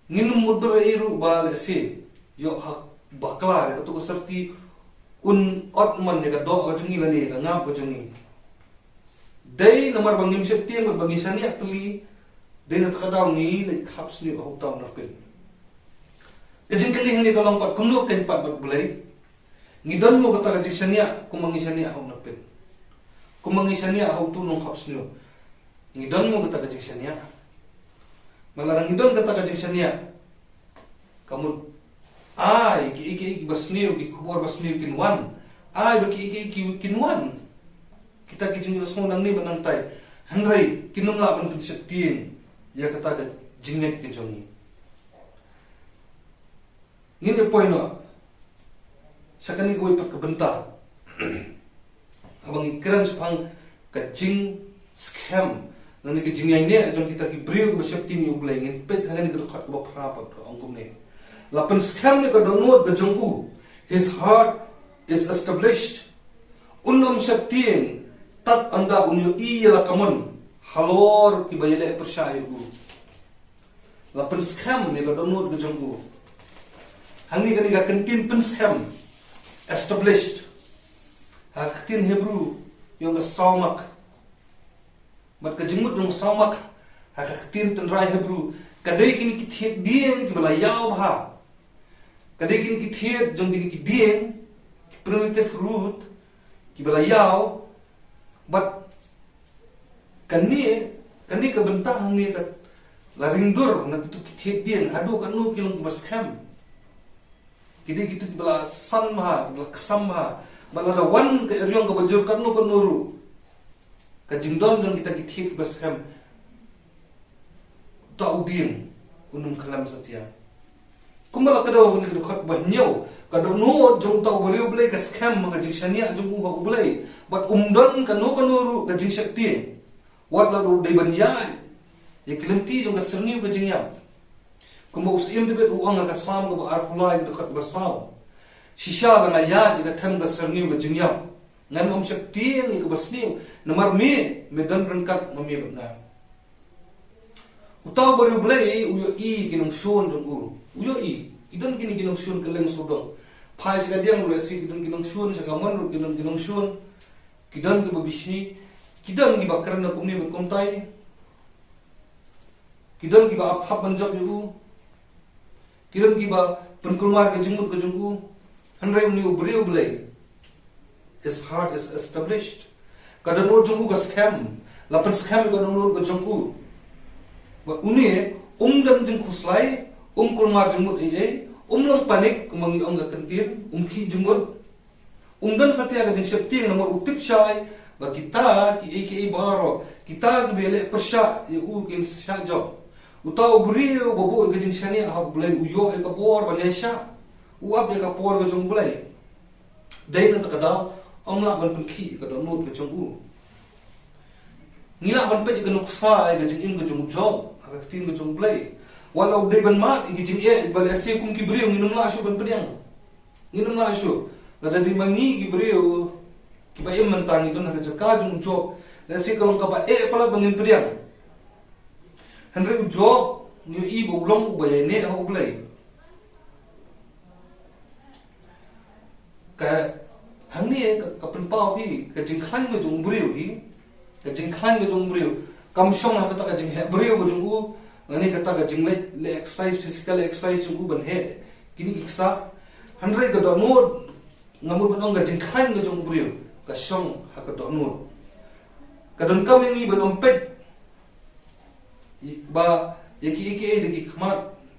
ngin ym mutdur ei ei ruh ba lehse ïoh hap bakla ïa kata ka syrti un ot man ïa ka doh ka jong ngi lane ïa ka ngap ka jong ngi. Dei namar ba ngim sheptieng bad ba ngi shaniah tylli, dei na kata ka daw ngi leit khap shñiuh ha uta u napit. Ka jingkylli hangne ka long pat kumno keiñ pat bad U Blei? Ngi don mo kata ka jingshaniah kumba ngi shaniah ha u napit, kumba ngi shaniah ha utu u nongkhap shñiuh? Ngi don mo kata ka jingshaniah? Bad lada ngi don kata ka jingshaniah, ka mut ai kiei kiei kiba sniew, ki khubor ba sniew kin wan. Ai ba kiei kiei ki kin wan. Kita ki jingïohsngew nangne bad nangtai, hynrei kin ym lah ban pynsheptieng ïa kata ka jingngeit ka jong ngi. Ngin ïa poi noh sha kane kawei pat ka bynta haba ngi kren shaphang ka jingskhem lane ka jingïaineh jong kita ki briew kiba sheptieng ïa U Blei. Ngin peit ha kane ka dkhot kaba phra pat, ka ong kumne: La pynskhem ïa ka dohnud ka jong u, his heart is established. Un ym sheptieng tad ynda un ïohi ïa la ka mon halor kiba ïaleh pyrshah ïa u. La pynskhem ïa ka dohnud ka jong u. Hangne kane ka kyntien pynskhem, established, ha ka ktien Hebru ïa ka sawmak. Bad ka jingmut jong sawmak ha ka ktien tynrai Hebru, ka dei kine ki thied dieng kiba la ïaw bha. Ka dei kine ki thied jong kine ki dieng, ki primitive root, kiba la ïaw. Bad kane, kane ka bynta hangne ka la ring dur na kito ki thied dieng haduh katno ki long kiba skhem. Ki dei kito kiba la san bha, kiba la ksam bha. Bad lada wan ka eriong kaba jur katno katno ruh, ka jingdon jong kita ki thied kiba skhem, uta u dieng un ym khlem satia. Kumba la kdew ha kane ka dkhot ba hynñiew, ka dohnud jong uta u briew Blei ka skhem ha ka jingshaniah jong u ha U Blei. Bad um don kano kano ruh ka jingsheptieng, wat la u dei ban ïaid ïa ki lynti jong ka syrngiew ka jingïap. Kumba u Syiem David u ong ha ka Salm kaba arphew lai, ka dkhot kaba saw: Shisha la nga ïaid ïa ka them ka syrngiew ka jingïap, ngan ym sheptieng ïa kaba sniew, namar me, me don ryngkat ma me bad nga. Uta u briew Blei u ïohi ki nongshun jong u. U ïohi ki don kine ki nongshun kylleng sawdong. Phai sha ka diang ruh lehse ki don ki nongshun, sha ka mon ruh ki don ki nongshun. Ki don kiba bishni, ki don kiba kren na kumne bad kumtai. Ki don kiba ap thap ban jop ïa u. Ki don kiba pynkulmar ka jingmut ka jong u. Hynrei une u briew Blei, his heart is established. Ka dohnud jong u ka skhem. La pynskhem ïa ka dohnud ka jong u. Bad une um don jingkhuslai, um kulmar jingmut ei ei, um long panic kumba ngi ong ka kyntien, um khih jingmut. Um don satia ka jingsheptieng namar u tip shai ba kita kiei kiei baroh, kita kiba ïaleh pyrshah ïa u kin shah jop. Uta u briew ba buh ïa ka jingshaniah ha U Blei u ïoh ïa ka bor ban ïaishah. U ap ïa ka por ka jong U Blei. Dei na kata ka daw um lah ban pynkhih ïa ka dohnud ka jong u. Ngi lah ban peit ïa ka nuksa ïa ka jingim ka jong u Job ha ka ktien ka jong U Blei. Wat la u dei ban mad ïa ki jingeh, ba lehse kum ki briew ngin ym lah shuh ban pdiang. Ngin ym lah shuh. Lada dei ma ngi ki briew kiba im mynta, ngi don ha ka jaka jong u Job, lehse ka long kaba eh palat ba ngin pdiang. Hynrei u Job ngi ïohi ba u long uba ïaineh ha U Blei. Ka hangne ka, ka pynpaw hi ka jingkhlaiñ ka jong u briew hi. Ka jingkhlaiñ ka jong u briew kam shong ha kata ka jingheh briew ka jong u, lane kata ka jingleh, leh exercise, physical exercise jong u ban heh kine ki ksah. Hynrei ka dohnud, nga mut ban ong ka jingkhlaiñ ka jong u briew ka shong ha ka dohnud. Ka donkam ïa ngi ban ym peit ba ïa kiei kiei da ki khmat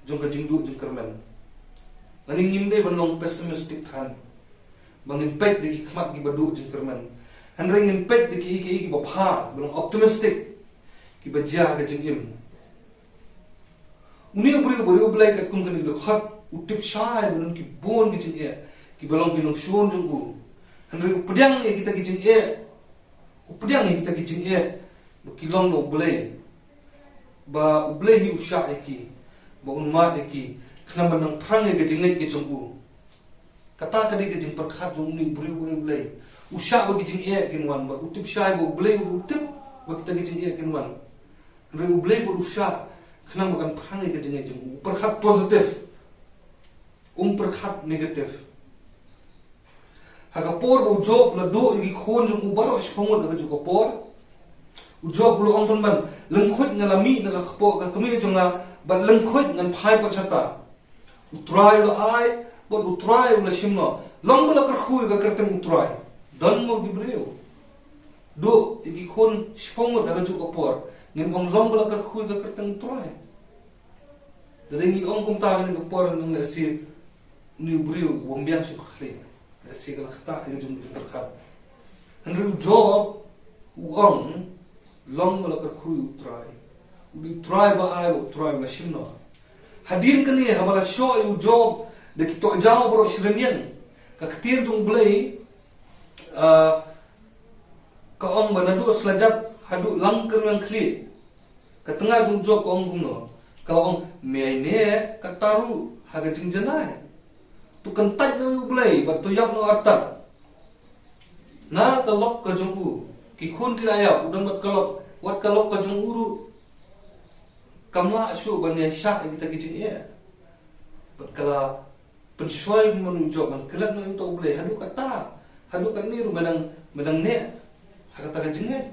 jong ka jingduh jingkyrmen. Lane ngim dei ban long pessimistic than ba ngin peit da ki khmat kiba duh jingkyrmen. Hynrei ngin peit da kiei kiei kiba bha, ba long optimistic, kiba jia ha ka jingim. Une u briew, u briew Blei, katkum kane ka dkhot, u tip shai ba don ki bun ki jingeh kiba long ki nongshun jong u. Hynrei u pdiang ïa kita ki jingeh. U pdiang ïa kita ki jingeh ba ki long na U Blei, ba U Blei hi u shah ïa ki, ba un mad ïa ki, khnang ban nang phrang ïa ka jingngeit ka jong u. Kata ka dei ka jingpyrkhat jong une u briew, u briew Blei. U shah ba ki jingeh kin wan, ba u tip shai ba U Blei u tip ba kita ki jingeh kin wan. Hynrei U Blei ba u shah khnang ba kan phrang ïa ka jingngeit jong u. U pyrkhat positive. Um pyrkhat negative. Ha ka por ba u Job u la duh ïa ki khun jong u baroh shiphew ngut ha kajuh ka por, u Job u la ong pynban, lyngkhuid nga la mih na ka kpoh ka kmie jong nga, bad lyngkhuid ngan phai pat shata. U Trai u la ai, bad u Trai u la shim noh. Long ba la kyrkhu ïa ka kyrteng u Trai. Don mo ki briew duh ïa ki khun shiphew ngut ha kajuh ka por, ngin ong long ba la kyrkhu ïa ka kyrteng u Trai? Lada ngi ong kumta ha kane ka por, nang lehse une u briew u wym biang shuh ka khlieh. Lehse ka la ktah ïa ka jingpyrkhat. Hynrei u Job u ong, long ba la kyrkhu ïa u Trai. U dei u Trai ba ai, u Trai u la shim noh. Hadien kane, haba la shoh ïa u Job da ki tohjaw baroh shi rynïeng, ka ktien jong U Blei, ah, ka ong ba naduh slajat haduh lang kyrwiang khlieh, ka tnga jong u Job ka ong kumno? Ka la ong, me ïaineh katta ruh ha ka jingjanai. To kyntait noh ïa U Blei bad to ïap noh artat. Na ka lok ka jong u, ki khun ki la ïap, u don bad ka lok, wat ka lok ka jong u ruh kam lah shuh ban ïaishah ïa kita ki jingeh. Bad ka la pynshoi kumno u Job, ban klet noh ïa uta U Blei. Haduh katta, haduh katne ruh me dang, me dang neh ha kata ka jingngeit.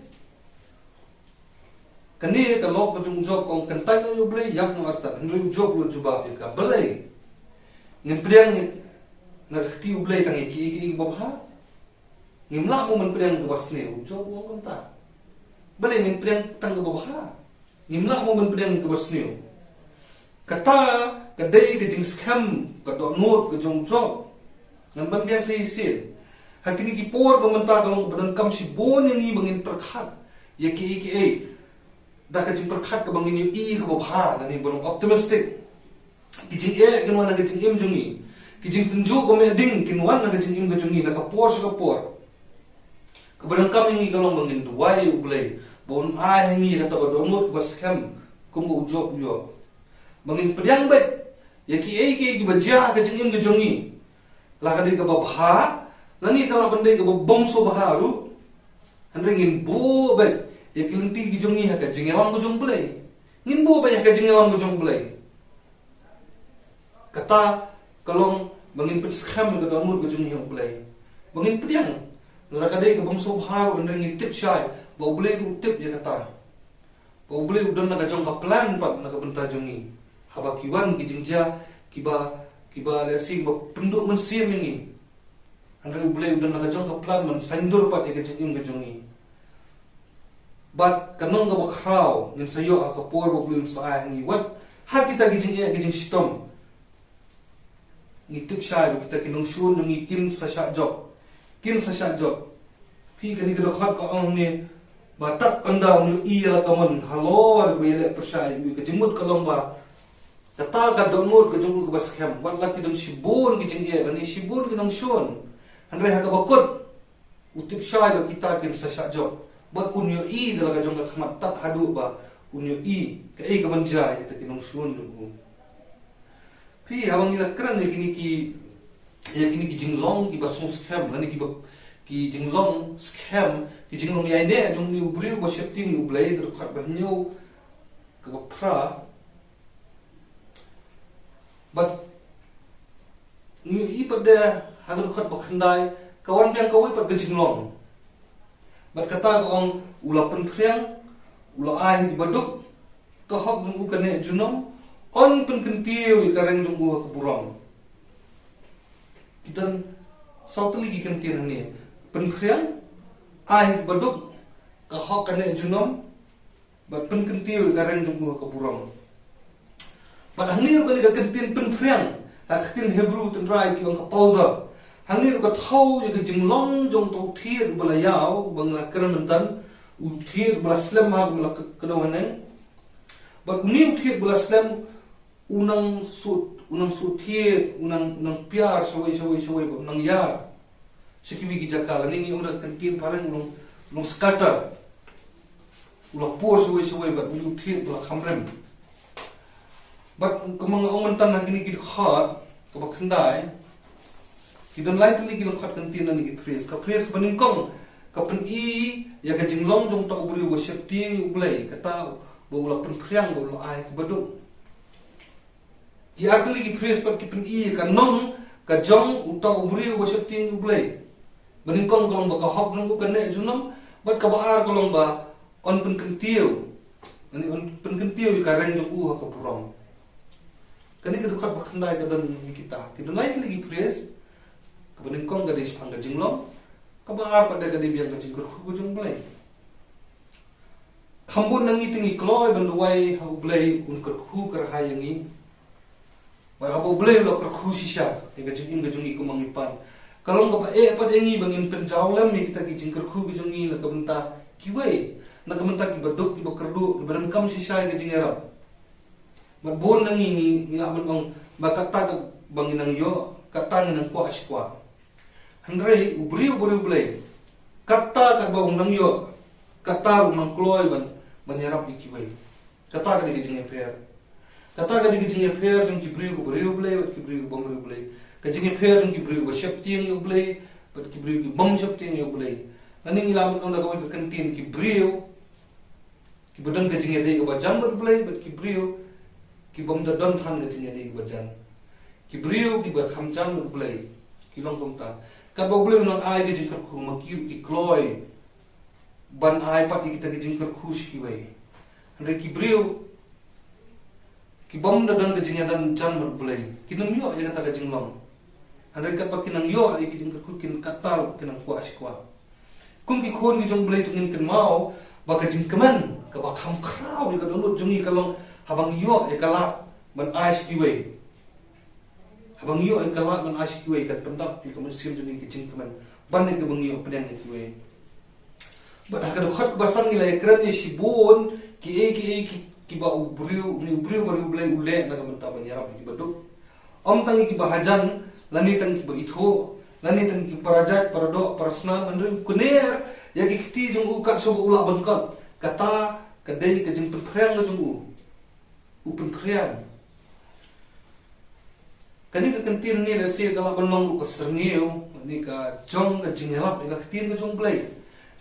Kane ka lok ka jong u Job ka ong, kyntait noh ïa U Blei, ïap noh artat. Hynrei u Job u la jubab ïa ka, balei? Ngin pdiang na ka kti U Blei tang ïa kiei kiei kiba bha? Ngim lah mo ban pdiang kaba sniew? U Job u ong kumta. Balei ngin pdiang tang kaba bha? Ngim lah mo ban pdiang kaba sniew? Kata ka dei ka jingskhem, ka dohnud ka jong u Job. Ngan ban biang shisien. Ha kine ki por ba mynta ka long ba donkam shibun ïa ngi ba ngin pyrkhat ïa kiei kiei da ka jingpyrkhat kaba ngin ïohi kaba bha, lane ba long optimistic. Ki jingeh kin wan ha ka jingim jong ngi. Ki jingtynjuh ba meh ding kin wan ha ka jingim ka jong ngi na ka por sha ka por. Kaba donkam ïa ngi ka long ba ngin duwai ïa U Blei ba un ai ha ngi kata ka dohnud kaba skhem kumba u Job u ïoh. Ba ngin pdiang beit ïa kiei kiei kiba jia ha ka jingim ka jong ngi. La ka dei kaba bha, lane ka lah ban dei kaba bym sngewbha ruh. Hynrei ngin buh beit ïa ki lynti ki jong ngi ha ka jingïalam ka jong U Blei. Ngin buh beit ha ka jingïalam ka jong U Blei. Kata ka long ba ngin pynskhem ïa ka dohnud ka jong ngi ha U Blei. Ba ngin pdiang, la ka dei kaba bym sngewbha ruh, hynrei ngin tip shai ba U Blei ruh u tip ïa kata. Ba U Blei u don la ka jong ka plan pat na ka bynta jong ngi. Haba ki wan ki jingjia kiba, kiba lehse kiba pynduh mynsiem ïa ngi. Hynrei U Blei u don la ka jong ka plan ban saiñdur pat ïa ka jingim ka jong ngi. Bad ka nong kaba khraw ngin sa ïoh ha ka por ba U Blei un sa ai ha ngi, wat ha kita ki jingeh ki jingshitom. Ngi tip shai ba kita ki nongshun jong ngi kin sa shah jop. Kin sa shah jop. Phi, kane ka dkhot ka ong ne, ba tad ynda un ïohi ïa la ka mon halor ba ïaleh pyrshah ïa u, ka jingmut ka long ba kata ka dohnud ka jong u kaba skhem. Wat la ki don shibun ki jingeh lane shibun ki nongshun, hynrei ha kaba kut u tip shai ba kita kin sa shah jop. Bad un ïohi da la ka jong ka khmat tad haduh ba un ïohi kaei kaban jia ïa kita ki nongshun jong u. Phi, haba ngi la kren ïa kine ki, ïa kine ki jinglong kiba sngewskhem lane kiba, ki jinglong skhem, ki jinglong ïaineh jong une u briew ba sheptieng ïa U Blei, ka dkhot ba hynñiew, kaba phra. Bad ngi ïohi pat de ha ka dkhot ba khyndai, ka wan biang kawei pat ka jinglong. Bad kata ka ong, u la pynphriang, u la ai ha kiba duk, ka hok jong u ka neh junom, yn pynkyntiew ïa ka reng jong u ha ka burom. Ki don saw tylli ki kyntien hangne. Pynphriang, ai ha kiba duk, ka hok ka neh junom, bad pynkyntiew ïa ka reng jong u ha ka burom. Bad hangne ruh kane ka kyntien pynphriang, ha ka ktien Hebru tynrai ki ong ka pauza. Hangne ruh ka thew ïa ka jinglong jong uta u thied uba la ïaw, uba ngi la kren mynta, u thied uba la slem ha, uba la kdew haneng. Bad une u thied uba la slem, u nang sut, u nang sut thied, u nang, u nang piar shawei, shawei, shawei, bad u nang ïar sha kiwei ki jaka, lane ngi ong da ka kyntien phareng u nang, u nang scatter. U la pur shawei shawei bad u thied u la kham rem. Bad kumba nga ong mynta ha kine ki dkhot kaba khyndai, ki don lai tylli ki lyngkhot kyntien lane ki phrase. Ka phrase kaba nyngkong ka pyni ïa ka jinglong jong uta u briew ba sheptieng ïa U Blei, kata ba u la pynphriang, ba u la ai ha kiba duk. Ki ar tylli ki phrase pat ki pyni ïa ka nong ka jong uta u briew ba sheptieng ïa U Blei. Ba nyngkong ka long ba ka hok jong u ka neh junom, bad kaba ar ka long ba yn pynkyntiew, lane yn pynkyntiew ïa ka reng jong u ha ka burom. Kane ka dkhot ba khyndai ka don ïa kita. Ki don lai tylli ki phrase. Kaba nyngkong ka dei shaphang ka jinglong, kaba ar pat de ka dei biang ka jingkyrkhu ka jong U Blei. Kham bun na ngi te ngi kloi ban duwai ha U Blei un kyrkhu kyrhai ïa ngi. Bad haba U Blei u la kyrkhu shisha ïa ka jingim ka jong ngi kumba ngi pan, ka long kaba eh pat ïa ngi ba ngin pynjaw lem ïa kita ki jingkyrkhu ki jong ngi na ka bynta kiwei, na ka bynta kiba duk, kiba kyrduh, kiba donkam shisha ïa ka jingïarap. Bad bun na ngi ngi, ngi lah ban ong ba kata kaba ngi nang ïoh, kata ngi nang kwah shi kwah. Hynrei u briew, u briew U Blei, kata kaba u nang ïoh, kata u nang kloi ban, ban ïarap ïa kiwei. Kata ka dei ka jingïapher. Kata ka dei ka jingïapher jong ki briew kiba briew U Blei bad ki briew kiba bym briew U Blei. Ka jingïapher jong ki briew kiba sheptieng ïa U Blei bad ki briew kiba bym sheptieng ïa U Blei. Lane ngi lah ban ong da kawei ka kyntien, ki briew kiba don ka jingïadei kaba jan bad U Blei bad ki briew ki bym da don than ka jingïadei kaba jan. Ki briew kiba kham jan bad U Blei ki long kumta. Katba U Blei u nang ai ka jingkyrkhu, ma ki ruh ki kloi ban ai pat ïa kita ki jingkyrkhu sha kiwei. Hynrei ki briew ki bym da don ka jingïajan jan bad U Blei kin ym ïoh ïa kata ka jinglong. Hynrei katba kin nang ïoh ïa ka jingkyrkhu, kin kata ruh kin nang kwah shi kwah. Kum ki khun ki jong U Blei, to ngin kynmaw ba ka jingkmen kaba kham khraw ïa ka dohnud jong ngi ka long haba ngi ïoh ïa ka lad ban ai sha kiwei. Haba ngi ïoh ïa ka lad ban ai sha kiwei, kan pyndap ïa ka mynsiem jong ngi ka jingkmen ban ïa kaba ngi ïoh pdiang ïa kiwei. Bad ha ka dkhot kaba san ngi la ïakren ïa shibun kiei kiei ki, kiba u briew, une u briew ba U Blei u leh na ka bynta ban ïarap ïa kiba duk. Ym tang ïa kiba hajan, lane tang ïa kiba ithuh, lane tang ïa ki para jait, para doh, para snam, hynrei u kner ïa ki kti jong u kat shaba u lah ban kot. Kata ka dei ka jingpynphriang ka jong u. U pynphriang. Kane ka kyntien ne lehse ka lah ban long ruh ka syrngiew, ne ka jong ka jingïalap ïa ka ktien ka jong U Blei.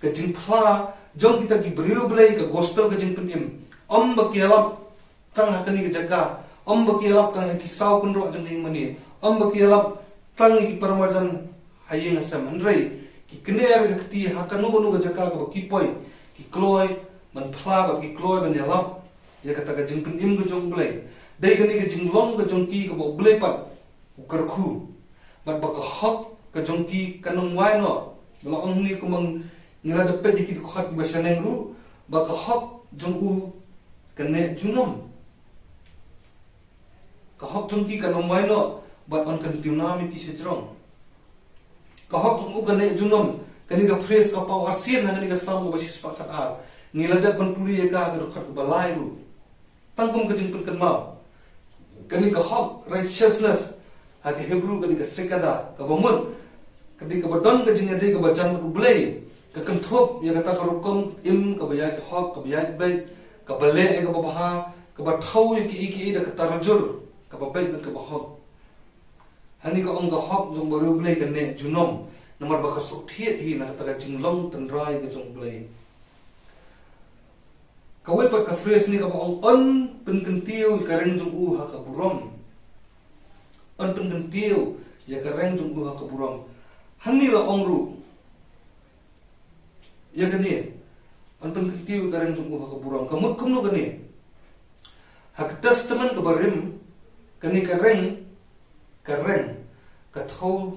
Ka jingphla jong kita ki briew U Blei, ka gospel ka jingpynim. Ym ba ki ïalap tang ha kane ka jaka, ym ba ki ïalap tang ha ki saw kynroh jong ka ïing mane, ym ba ki ïalap tang ha ki paramarjan ha ïing ha sem, hynrei ki kner ïa ka kti ha kano kano ka jaka kaba ki poi, ki kloi ban phla bad ki kloi ban ïalap ïa kata ka jingpynim ka jong U Blei. Dei kane ka jinglong ka jong ki kaba U Blei pat u kyrkhu. Bad ba ka hok ka jong ki kan ym wai noh. Ba la ong hangne kumba ngi la dep peit ïa ki dkhot kiba shaneng ruh, ba ka hok jong u ka neh junom. Ka hok jong ki kan ym wai noh, bad yn kyntiew nam ïa ki shajrong. Ka hok jong u ka neh junom, kane ka phrase ka paw arsien ha kane ka Salm kaba shispah khatar. Ngi la dep ban pule ïa ka ha ka dkhot kaba lai ruh. Tang kum ka jingpynkynmaw, kane ka hok, righteousness, ha ka Hebrew kane ka sekada, kaba mut ka dei kaba don ka jingïadei kaba jan bad U Blei, ka kynthup ïa kata ka rukom im kaba ïaid hok, kaba ïaid beit, kaba leh ïa kaba bha, kaba thaw ïa kiei kiei da ka tarjur kaba beit bad kaba hok. Hangne ka ong ka hok jong u briew U Blei ka neh junom, namar ba ka suk thied hi na kata ka jinglong tynrai ka jong U Blei. Kawei pat ka phrase ne kaba ong, yn pynkyntiew ïa ka reng jong u ha ka burom. Yn pynkyntiew ïa ka reng jong u ha ka burom. Hangne la ong ruh ïa kane, yn pynkyntiew ïa ka reng jong u ha ka burom. Ka mut kumno kane? Ha ka Testament kaba rim, kane ka reng, ka reng, ka thaw,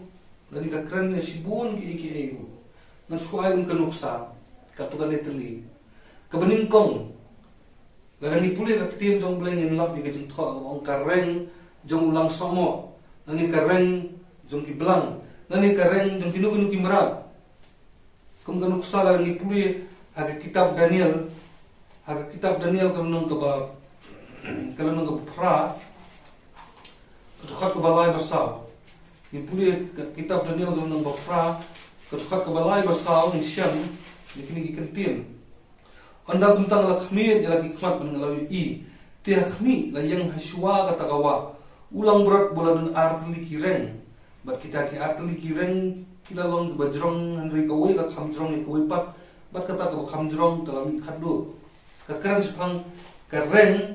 lane ka kren ïa shibun kiei kiei ruh. Ngan shu ai un ka nuksa, kato kane tylli. Kaba nyngkong, lada ngi pule ka ktien jong U Blei ngin lap ïa ka jingthoh kaba ong ka reng jong u langsamo, lane ka reng jong ki blang, lane ka reng jong kino kino ki mrad. Kum ka nuksa lada ngi pule ha ka kitab Daniel, ha ka kitab Daniel ka lynnong kaba, ka lynnong kaba phra, ka dkhot kaba lai bad saw. Ngi pule ka kitab Daniel ka lynnong ba phra, ka dkhot kaba lai bad saw, ngin shem ïa kine ki kyntien. Ynda kumta nga la khmih ïa la ki khmat bad nga la ïohi, te ha khmih la ïeng ha shuwa kata ka wah u langbrot ba la don ar tylli ki reng. Bad kita ki ar tylli ki reng ki la long kiba jrong, hynrei kawei ka kham jrong ïa kawei pat, bad kata kaba kham jrong ka la mih khatduh. Ka kren shaphang ka reng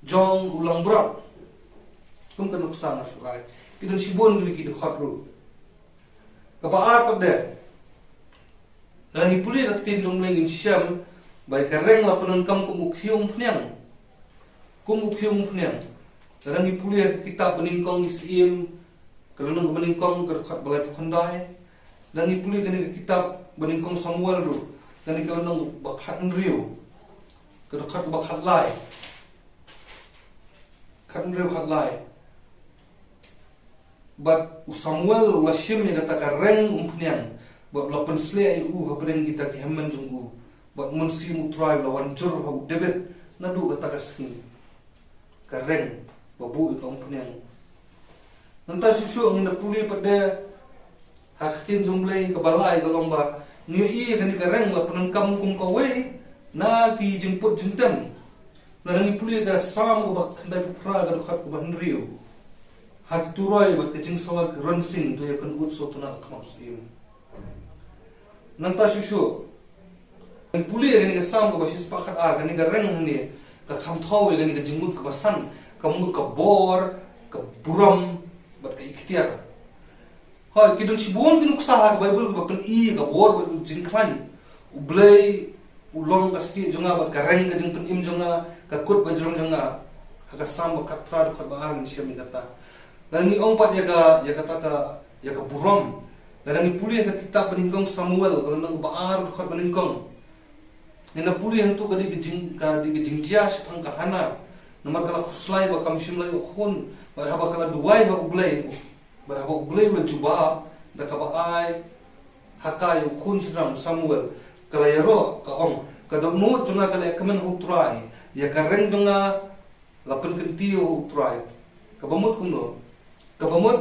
jong u langbrot. Kum ka nuksa nga shu ai, ki don shibun kiwei ki dkhot ruh. Kaba ar pat de, lada ngi pule ka ktien jong U Blei ngin shem ba ïa ka reng la pyndonkam kum u khiew umphniang. Kum u khiew umphniang. Lada ngi pule ka kitab Banyngkong ki Syiem, ka lynnong kaba nyngkong, ka dkhot ba laiphew khyndai. Lada ngi pule kane ka kitab Banyngkong Samuel ruh, kane ka lynnong ba khathynriew, ka dkhot ba khatlai. Khathynriew, khatlai. Bad u Samuel u la shim ïa kata ka reng umphniang, bad u la pynslieh ïa u hapdeng kita ki hynmen jong u. Bad u Mynsiem U Trai u la wan jur ha u David naduh kata ka sngi. Ka reng ba buh ïa ka umphniang. Nangta shuh shuh ngin da pule pat de ha ka ktien jong U Blei kaba lai ka long ba ngi ïohi ïa kane ka reng la pyndonkam kum kawei na ki jingput jingtem. Lada ngi pule ka Salm kaba khyndaiphew phra ka dkhot kaba hynriew. Ha ki turoi bad ka jingsawa ki rynsieng to ïakynduh sawtynnat ha khmat u syiem. Nangta shuh shuh ngi pule ïa kane ka Salm kaba shispah khatar, kane ka reng hangne ka kham thaw ïa kane ka jingmut kaba san, ka mut ka bor, ka burom bad ka iktiar. Hooid, ki don shibun ki nuksa ha ka Baibl kiba pyni ka bor bad ka jingkhlaiñ. U Blei u long ka stieh jong nga bad ka reng ka jingpynim jong nga, ka kut bajrong jong nga. Ha ka Salm ba khatphra dkhot ba ar ngin shem ïa kata. Lada ngi ong pat ïa ka, ïa kata ka, ïa ka burom, lada ngi pule ïa ka kitab Banyngkong Samuel, ka lynnong ba ar dkhot ba nyngkong, ngin da pule hangto ka dei ka jing, ka dei ka jingjia shaphang ka Hana. Namar ka la khuslai ba kam shym la ïoh khun, bad haba ka la duwai ha U Blei, bad haba U Blei u la jubab da kaba ai ha ka ïa u khun shynrang u Samuel, ka la ïaroh, ka ong, ka dohnud jong nga ka la ïakmen ha U Trai, ïa ka reng jong nga la pynkyntiew ha U Trai. Kaba mut kumno? Kaba mut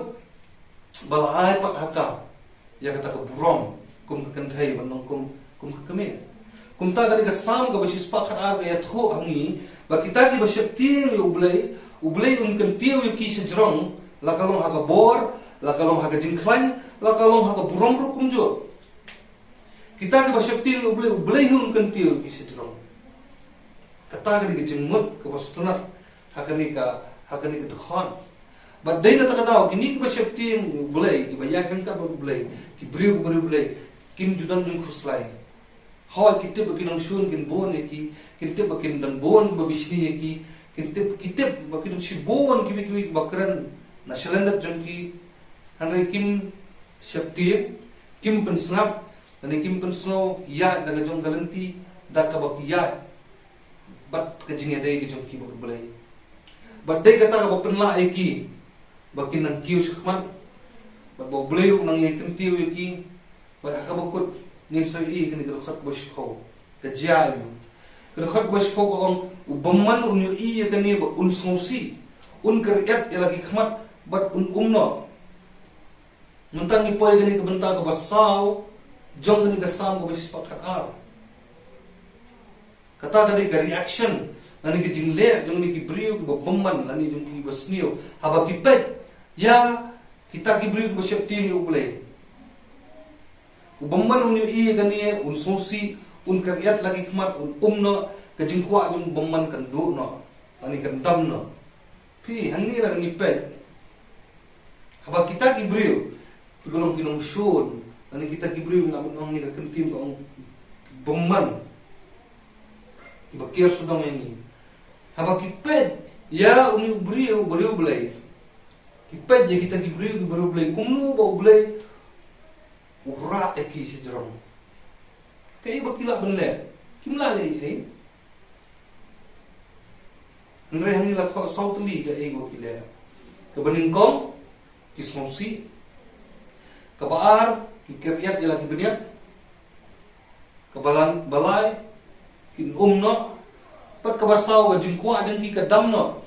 ba la ai pat ha ka ïa kata ka burom kum ka kynthei, ban long kum, kum ka kmie. Kumta ka dei ka Salm kaba shispah khatar ka ïathuh ha ngi ba kita kiba sheptieng ïa U Blei, U Blei un kyntiew ïa ki shajrong, la ka long ha ka bor, la ka long ha ka jingkhlaiñ, la ka long ha ka burom ruh kumjuh. Kita kiba sheptieng ïa U Blei, U Blei hi un kyntiew ïa ki shajrong. Kata ka dei ka jingmut kaba sngewtynnat ha kane ka, ha kane ka dkhot. Bad dei na kata ka daw kine kiba sheptieng ïa U Blei, kiba ïaid ryngkat bad U Blei, ki briew kiba riewblei, kin ju don jingkhuslai. Hooid, ki tip ba ki nongshun kin bun ïa ki, kin tip ba kin don bun ba bishni ïa ki, kin tip, ki tip ba ki don shibun kiwei kiwei ba kren na shalyndet jong ki. Hynrei kim sheptieng, kim pynsngap, lane kim pynsngew ïaid da ka jong ka lynti, da kaba ki ïaid bad ka jingïadei ka jong ki bad U Blei. Bad dei kata kaba pynlah ïa ki ba kin nang kiew shakhmat, bad ba U Blei ruh u nang ïai kyntiew ïa ki. Bad ha kaba kut ngin sa ïohi kane ka dkhot kaba shiphew, ka jia ïa u. Ka dkhot kaba shiphew ka ong, u bymman un ïohi ïa kane bad un sngewsih, un kyriat ïa la ki khmat bad un um noh. Mynta ngi poi kane ka bynta kaba saw jong kane ka Salm kaba shispah khatar. Kata ka dei ka reaction lane ka jingleh jong kine ki briew kiba bymman lane jong kiba sniew haba ki peit ïa kita ki briew kiba sheptieng ïa U Blei. U bymman un ïohi ïa kane, un sngewsih, un kyriat la ki khmat, un um noh, ka jingkwah jong u bymman kan duh noh lane kan dam noh. Phi, hangne la ngi peit. Haba kita ki briew kiba long ki nongshun, lane kita ki briew, ngi lah ban ong, ngi la kyntiew ka ong bymman, kiba ker sawdong ïa ngi. Haba ki peit ïa une u briew, u briew Blei, ki peit ïa kita ki briew, ki briew Blei, kumno ba U Blei u rah ïa ki shajrong. Kaei ba ki lah ban leh? Kim lah leh ei. Hynrei hangne la thoh saw tylli kaei ba ki leh. Kaba nyngkong, ki sngewsih. Kaba ar, ki kyriat ïa la ki bniat. Kaba lai, ba lai, kin um noh. Bad kaba saw, ka jingkwah jong ki ka dam noh.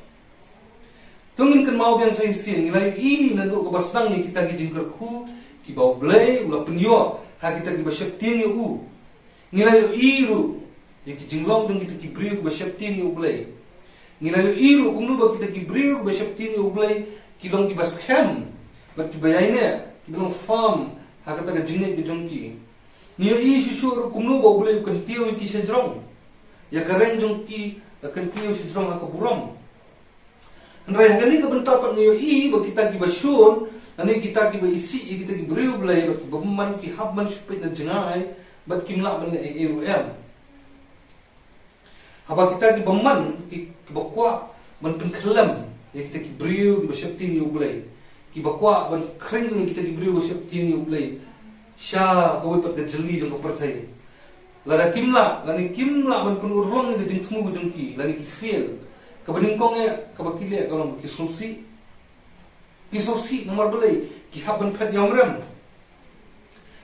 To ngin kynmaw biang sa shisien, ngi la ïohi naduh kaba sdang ïa kita ki jingkyrkhu kiba U Blei u la pynïoh ha kita kiba sheptieng ïa u. Ngi la ïohi ruh ïa ki jinglong jong kita ki briew kiba sheptieng ïa U Blei. Ngi la ïohi ruh kumno ba kita ki briew kiba sheptieng ïa U Blei ki long kiba skhem bad kiba ïaineh, kiba long firm ha kata ka jingngeit ka jong ki. Ngi ïohi shuh shuh ruh kumno ba U Blei u kyntiew ïa ki shajrong. Ïa ka reng jong ki la kyntiew shajrong ha ka burom. Hynrei ha kane ka bynta pat ngi ïohi ba kita kiba shun, lane kita kiba isih ïa kita ki briew Blei, bad kiba bymman, ki hap ban shu peit na jngai, bad kim lah ban leh ei ei ruh em. Haba kita ki bymman, ki, kiba kwah ban pynkhyllem ïa kita ki briew kiba sheptieng ïa U Blei, kiba kwah ban khring ïa kita ki briew ba sheptieng ïa U Blei sha kawei pat ka jylli jong ka pyrthei. Lada kim lah, lane kim lah ban pynurlong ïa ka jingthmu ka jong ki, lane ki fail. Kaba nyngkong eh, kaba ki leh ka long ba ki sngewsih. Ki sngewsih namar balei? Ki hap ban phet ïamrem.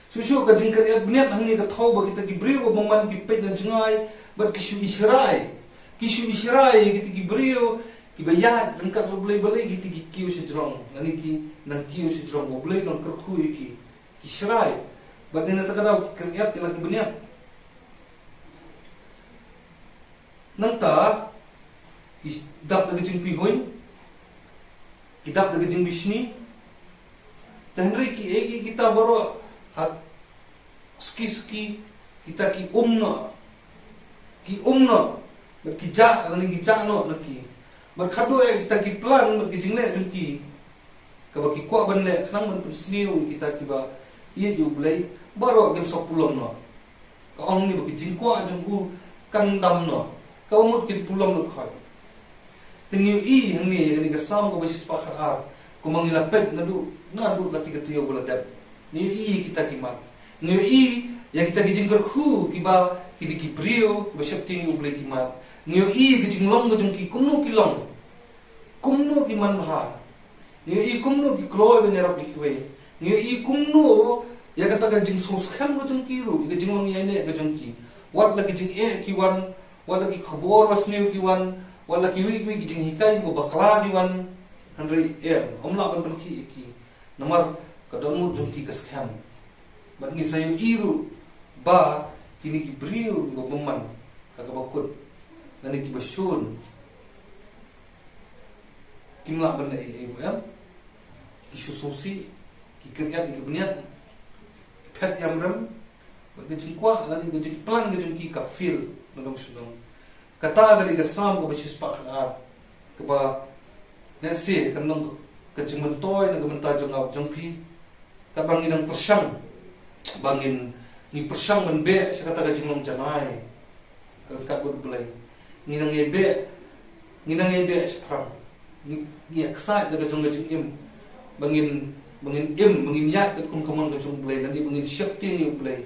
Shuh shuh ka jingkyriat bniat hangne ka thew ba kita ki briew ba bymman ki peit na jngai bad ki shu ishrai. Ki shu ishrai kita ki briew kiba ïaid ryngkat bad U Blei, balei kita ki kiew shajrong, lane ki nang kiew shajrong, ba U Blei u nang kyrkhu ïa ki. Ki shrai. Bad na kata ka daw ki kyriat ïa la ki bniat. Nangta ki dap da ka jingpihuiñ, ki dap da ka jingbishni. Te hynrei kiei kiei kita baroh, ha suki suki kita ki um noh. Ki um noh. Bad ki jah, lane ki jah noh na ki. Bad khatduh eh kita ki plan, bad ki jingleh jong ki, kaba ki kwah ban leh khnang ban pynsniew ïa kita kiba ïeit ïa U Blei, baroh kim sa pulom noh. Ka ong ne ba ki jingkwah jong u kan dam noh. Kaba mut kin pulom noh khoit. Te ngi ïohi hangne ïa kane ka Salm kaba shispah khatar, kumba ngi la peit naduh, naduh kata ka taïew ba la dep. Ngi ïohi ïa kita ki mat. Ngi ïohi ïa kita ki jingkyrkhu kiba, kine ki briew kiba sheptieng ïa U Blei ki mat. Ngi ïohi ïa ki jinglong ka jong ki, kumno ki long. Kumno ki manbha. Ngi ïohi kumno ki kloi ban ïarap ïa kiwei. Ngi ïohi kumno ïa kata ka jingsngewskhem ka jong ki ruh, ïa ka jinglong ïaineh ka jong ki. Wat la ki jingeh ki wan, wat la ki khubor basniew ki wan, wat la kiwei kiwei ki jinghikai kiba bakla ki wan. Hynrei em, ym lah ban pynkhih ïa ki. Namar ka dohnud jong ki ka skhem. Bad ngi sa ïohi ruh ba kine ki briew kiba bymman ha kaba kut, lane kiba shun, kim lah ban leh ei ei ruh em. Ki shu sngewsih, ki kyriat ïa ki bniat, ki phet ïamrem, bad ka jingkwah lane ka jingplan ka jong ki ka fail na dong sha dong. Kata ka dei ka Salm kaba shispah khatar, kaba lehse kan long ka jingmyntoi na ka bynta jong nga bad jong phi. Katba ngi dang pyrshang ba ngin Ngi pyrshang ban beh sha kata ka jinglong janai ryngkat bad U Blei. Ngi nang ïa beh, ngi nang ïa beh shaphrang. Ngi, ngi ïa ksaid da ka jong ka jingim ba ngin, ba ngin im, ba ngin ïaid katkum ka mon ka jong U Blei, lane ba ngin sheptieng ïa U Blei.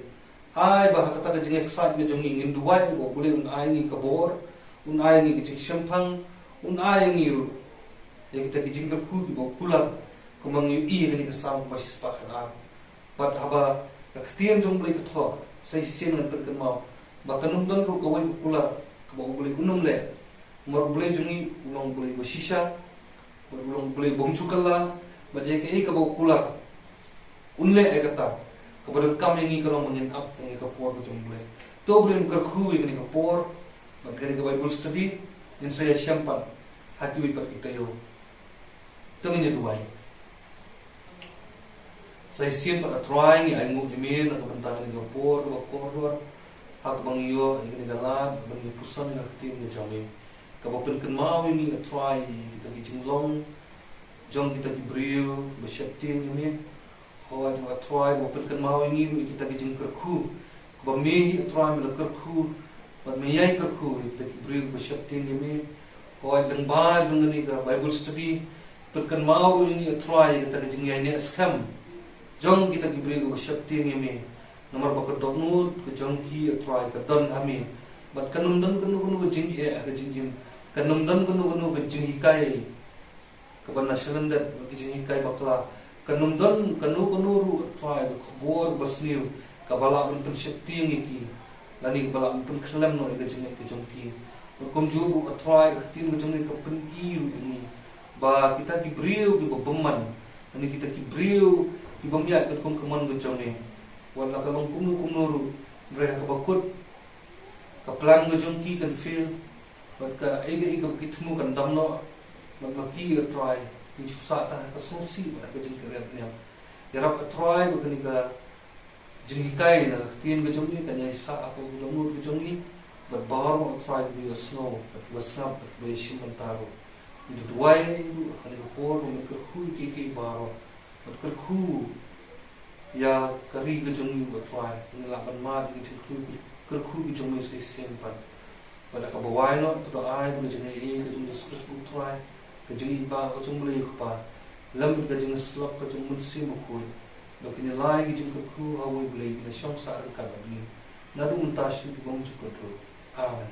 Ai ba ha kata ka jingïaksaid ka jong ngi ngin duwai ba U Blei un ai ngi ka bor, un ai ngi ka jingshemphang, un ai ngi ruh ïa kita ki jingkyrkhu kiba kular, kumba ngi ïohi ha kane ka Salm ba shispah khatar. Bad haba ka ktien jong U Blei ka thoh, sa shisien ngan pynkynmaw ba kan ym don ruh kawei ka kular kaba U Blei un ym leh. Namar U Blei jong ngi u long U Blei ba shisha, bad u long U Blei bym ju kylla, bad ïa kaei kaba u kular un leh ïa kata. Kaba donkam ïa ngi ka long ba ngin ap tang ïa ka por ka jong U Blei. To U Blei un kyrkhu ïa kane ka por bad kane ka Bible study, ngin sa ïashem pat ha kiwei pat ki taïew. To ngin ïa duwai. Sa shisien pat A Trai ngi ainguh ïa me na ka bynta kane ka por kaba kordor, ha kaba ngi ïoh ïa kane ka lad ban ïa puson ïa ka ktien ka jong me, kaba pynkynmaw ïa ngi A Trai ïa kita ki jinglong jong kita ki briew kiba sheptieng ïa me. Hooid A Trai, kaba pynkynmaw ïa ngi ruh ïa kita ki jingkyrkhu ba me hi A Trai me la kyrkhu bad me ïai kyrkhu ïa kita ki briew kiba sheptieng ïa me. Hooid lyngba jong kane ka Bible study, pynkynmaw ruh ïa ngi A Trai ïa kita ki jingïaineh skhem jong kita ki briew kiba sheptieng ïa me. Namar ba ka dohnud ka jong ki A Trai ka don ha me. Bad kan ym don kano kano ka jingeh ha ka jingim. Kan ym don kano kano ka jinghikai kaba na shalyndet bad ki jinghikai bakla. Kan ym don kano kano ruh A Trai ka khubor basniew kaba lah ban pynsheptieng ïa ki, lane kaba lah ban pynkhyllem noh ïa ka jingngeit ka jong ki. Bad kumjuh ruh A Trai ka ktien ka jong me ka pyni ruh ïa ngi ba kita ki briew kiba bymman, lane kita ki briew ki bym ïaid katkum ka mon ka jong me, wat la ka long kumno kumno ruh, hynrei ha kaba kut ka plan ka jong ki kan fail. Bad kaei kaei kaba ki thmu kan dam noh. Bad ma ki A Trai kin shu sah tang ha ka sngewsih bad ha ka jingkyrhiat niam. Ïarap A Trai ba kane ka jinghikai na ka ktien ka jong me kan ïai sah ha ka dohnud ka jong ngi. Bad baroh A Trai kiba ïohsngew bad kiba sngap bad kiba ïashim bynta ruh. Ngi duwai ruh ha kane ka por ba men kyrkhu ïa kiei kiei baroh. Bad kyrkhu ïa ka ri ka jong ngi A Trai, ngin lah ban mad ïa ka jingkyrkhu, kyrkhu ka jong me sa shisien pat. Bad ha kaba wai noh to da ai ba ka jingaiei ka jong U Jisu Khrist U Trai, ka jingïeit ba ka jong U Blei U Kpa, lem bad ka jingïasyllok ka jong U Mynsiem Bakhuid, ba kin ïaleh ïa ka jingkyrkhu ha uwei U Blei, kin ïashong sah ryngkat bad ngi naduh mynta sha ki bymjukut ruh. Amen.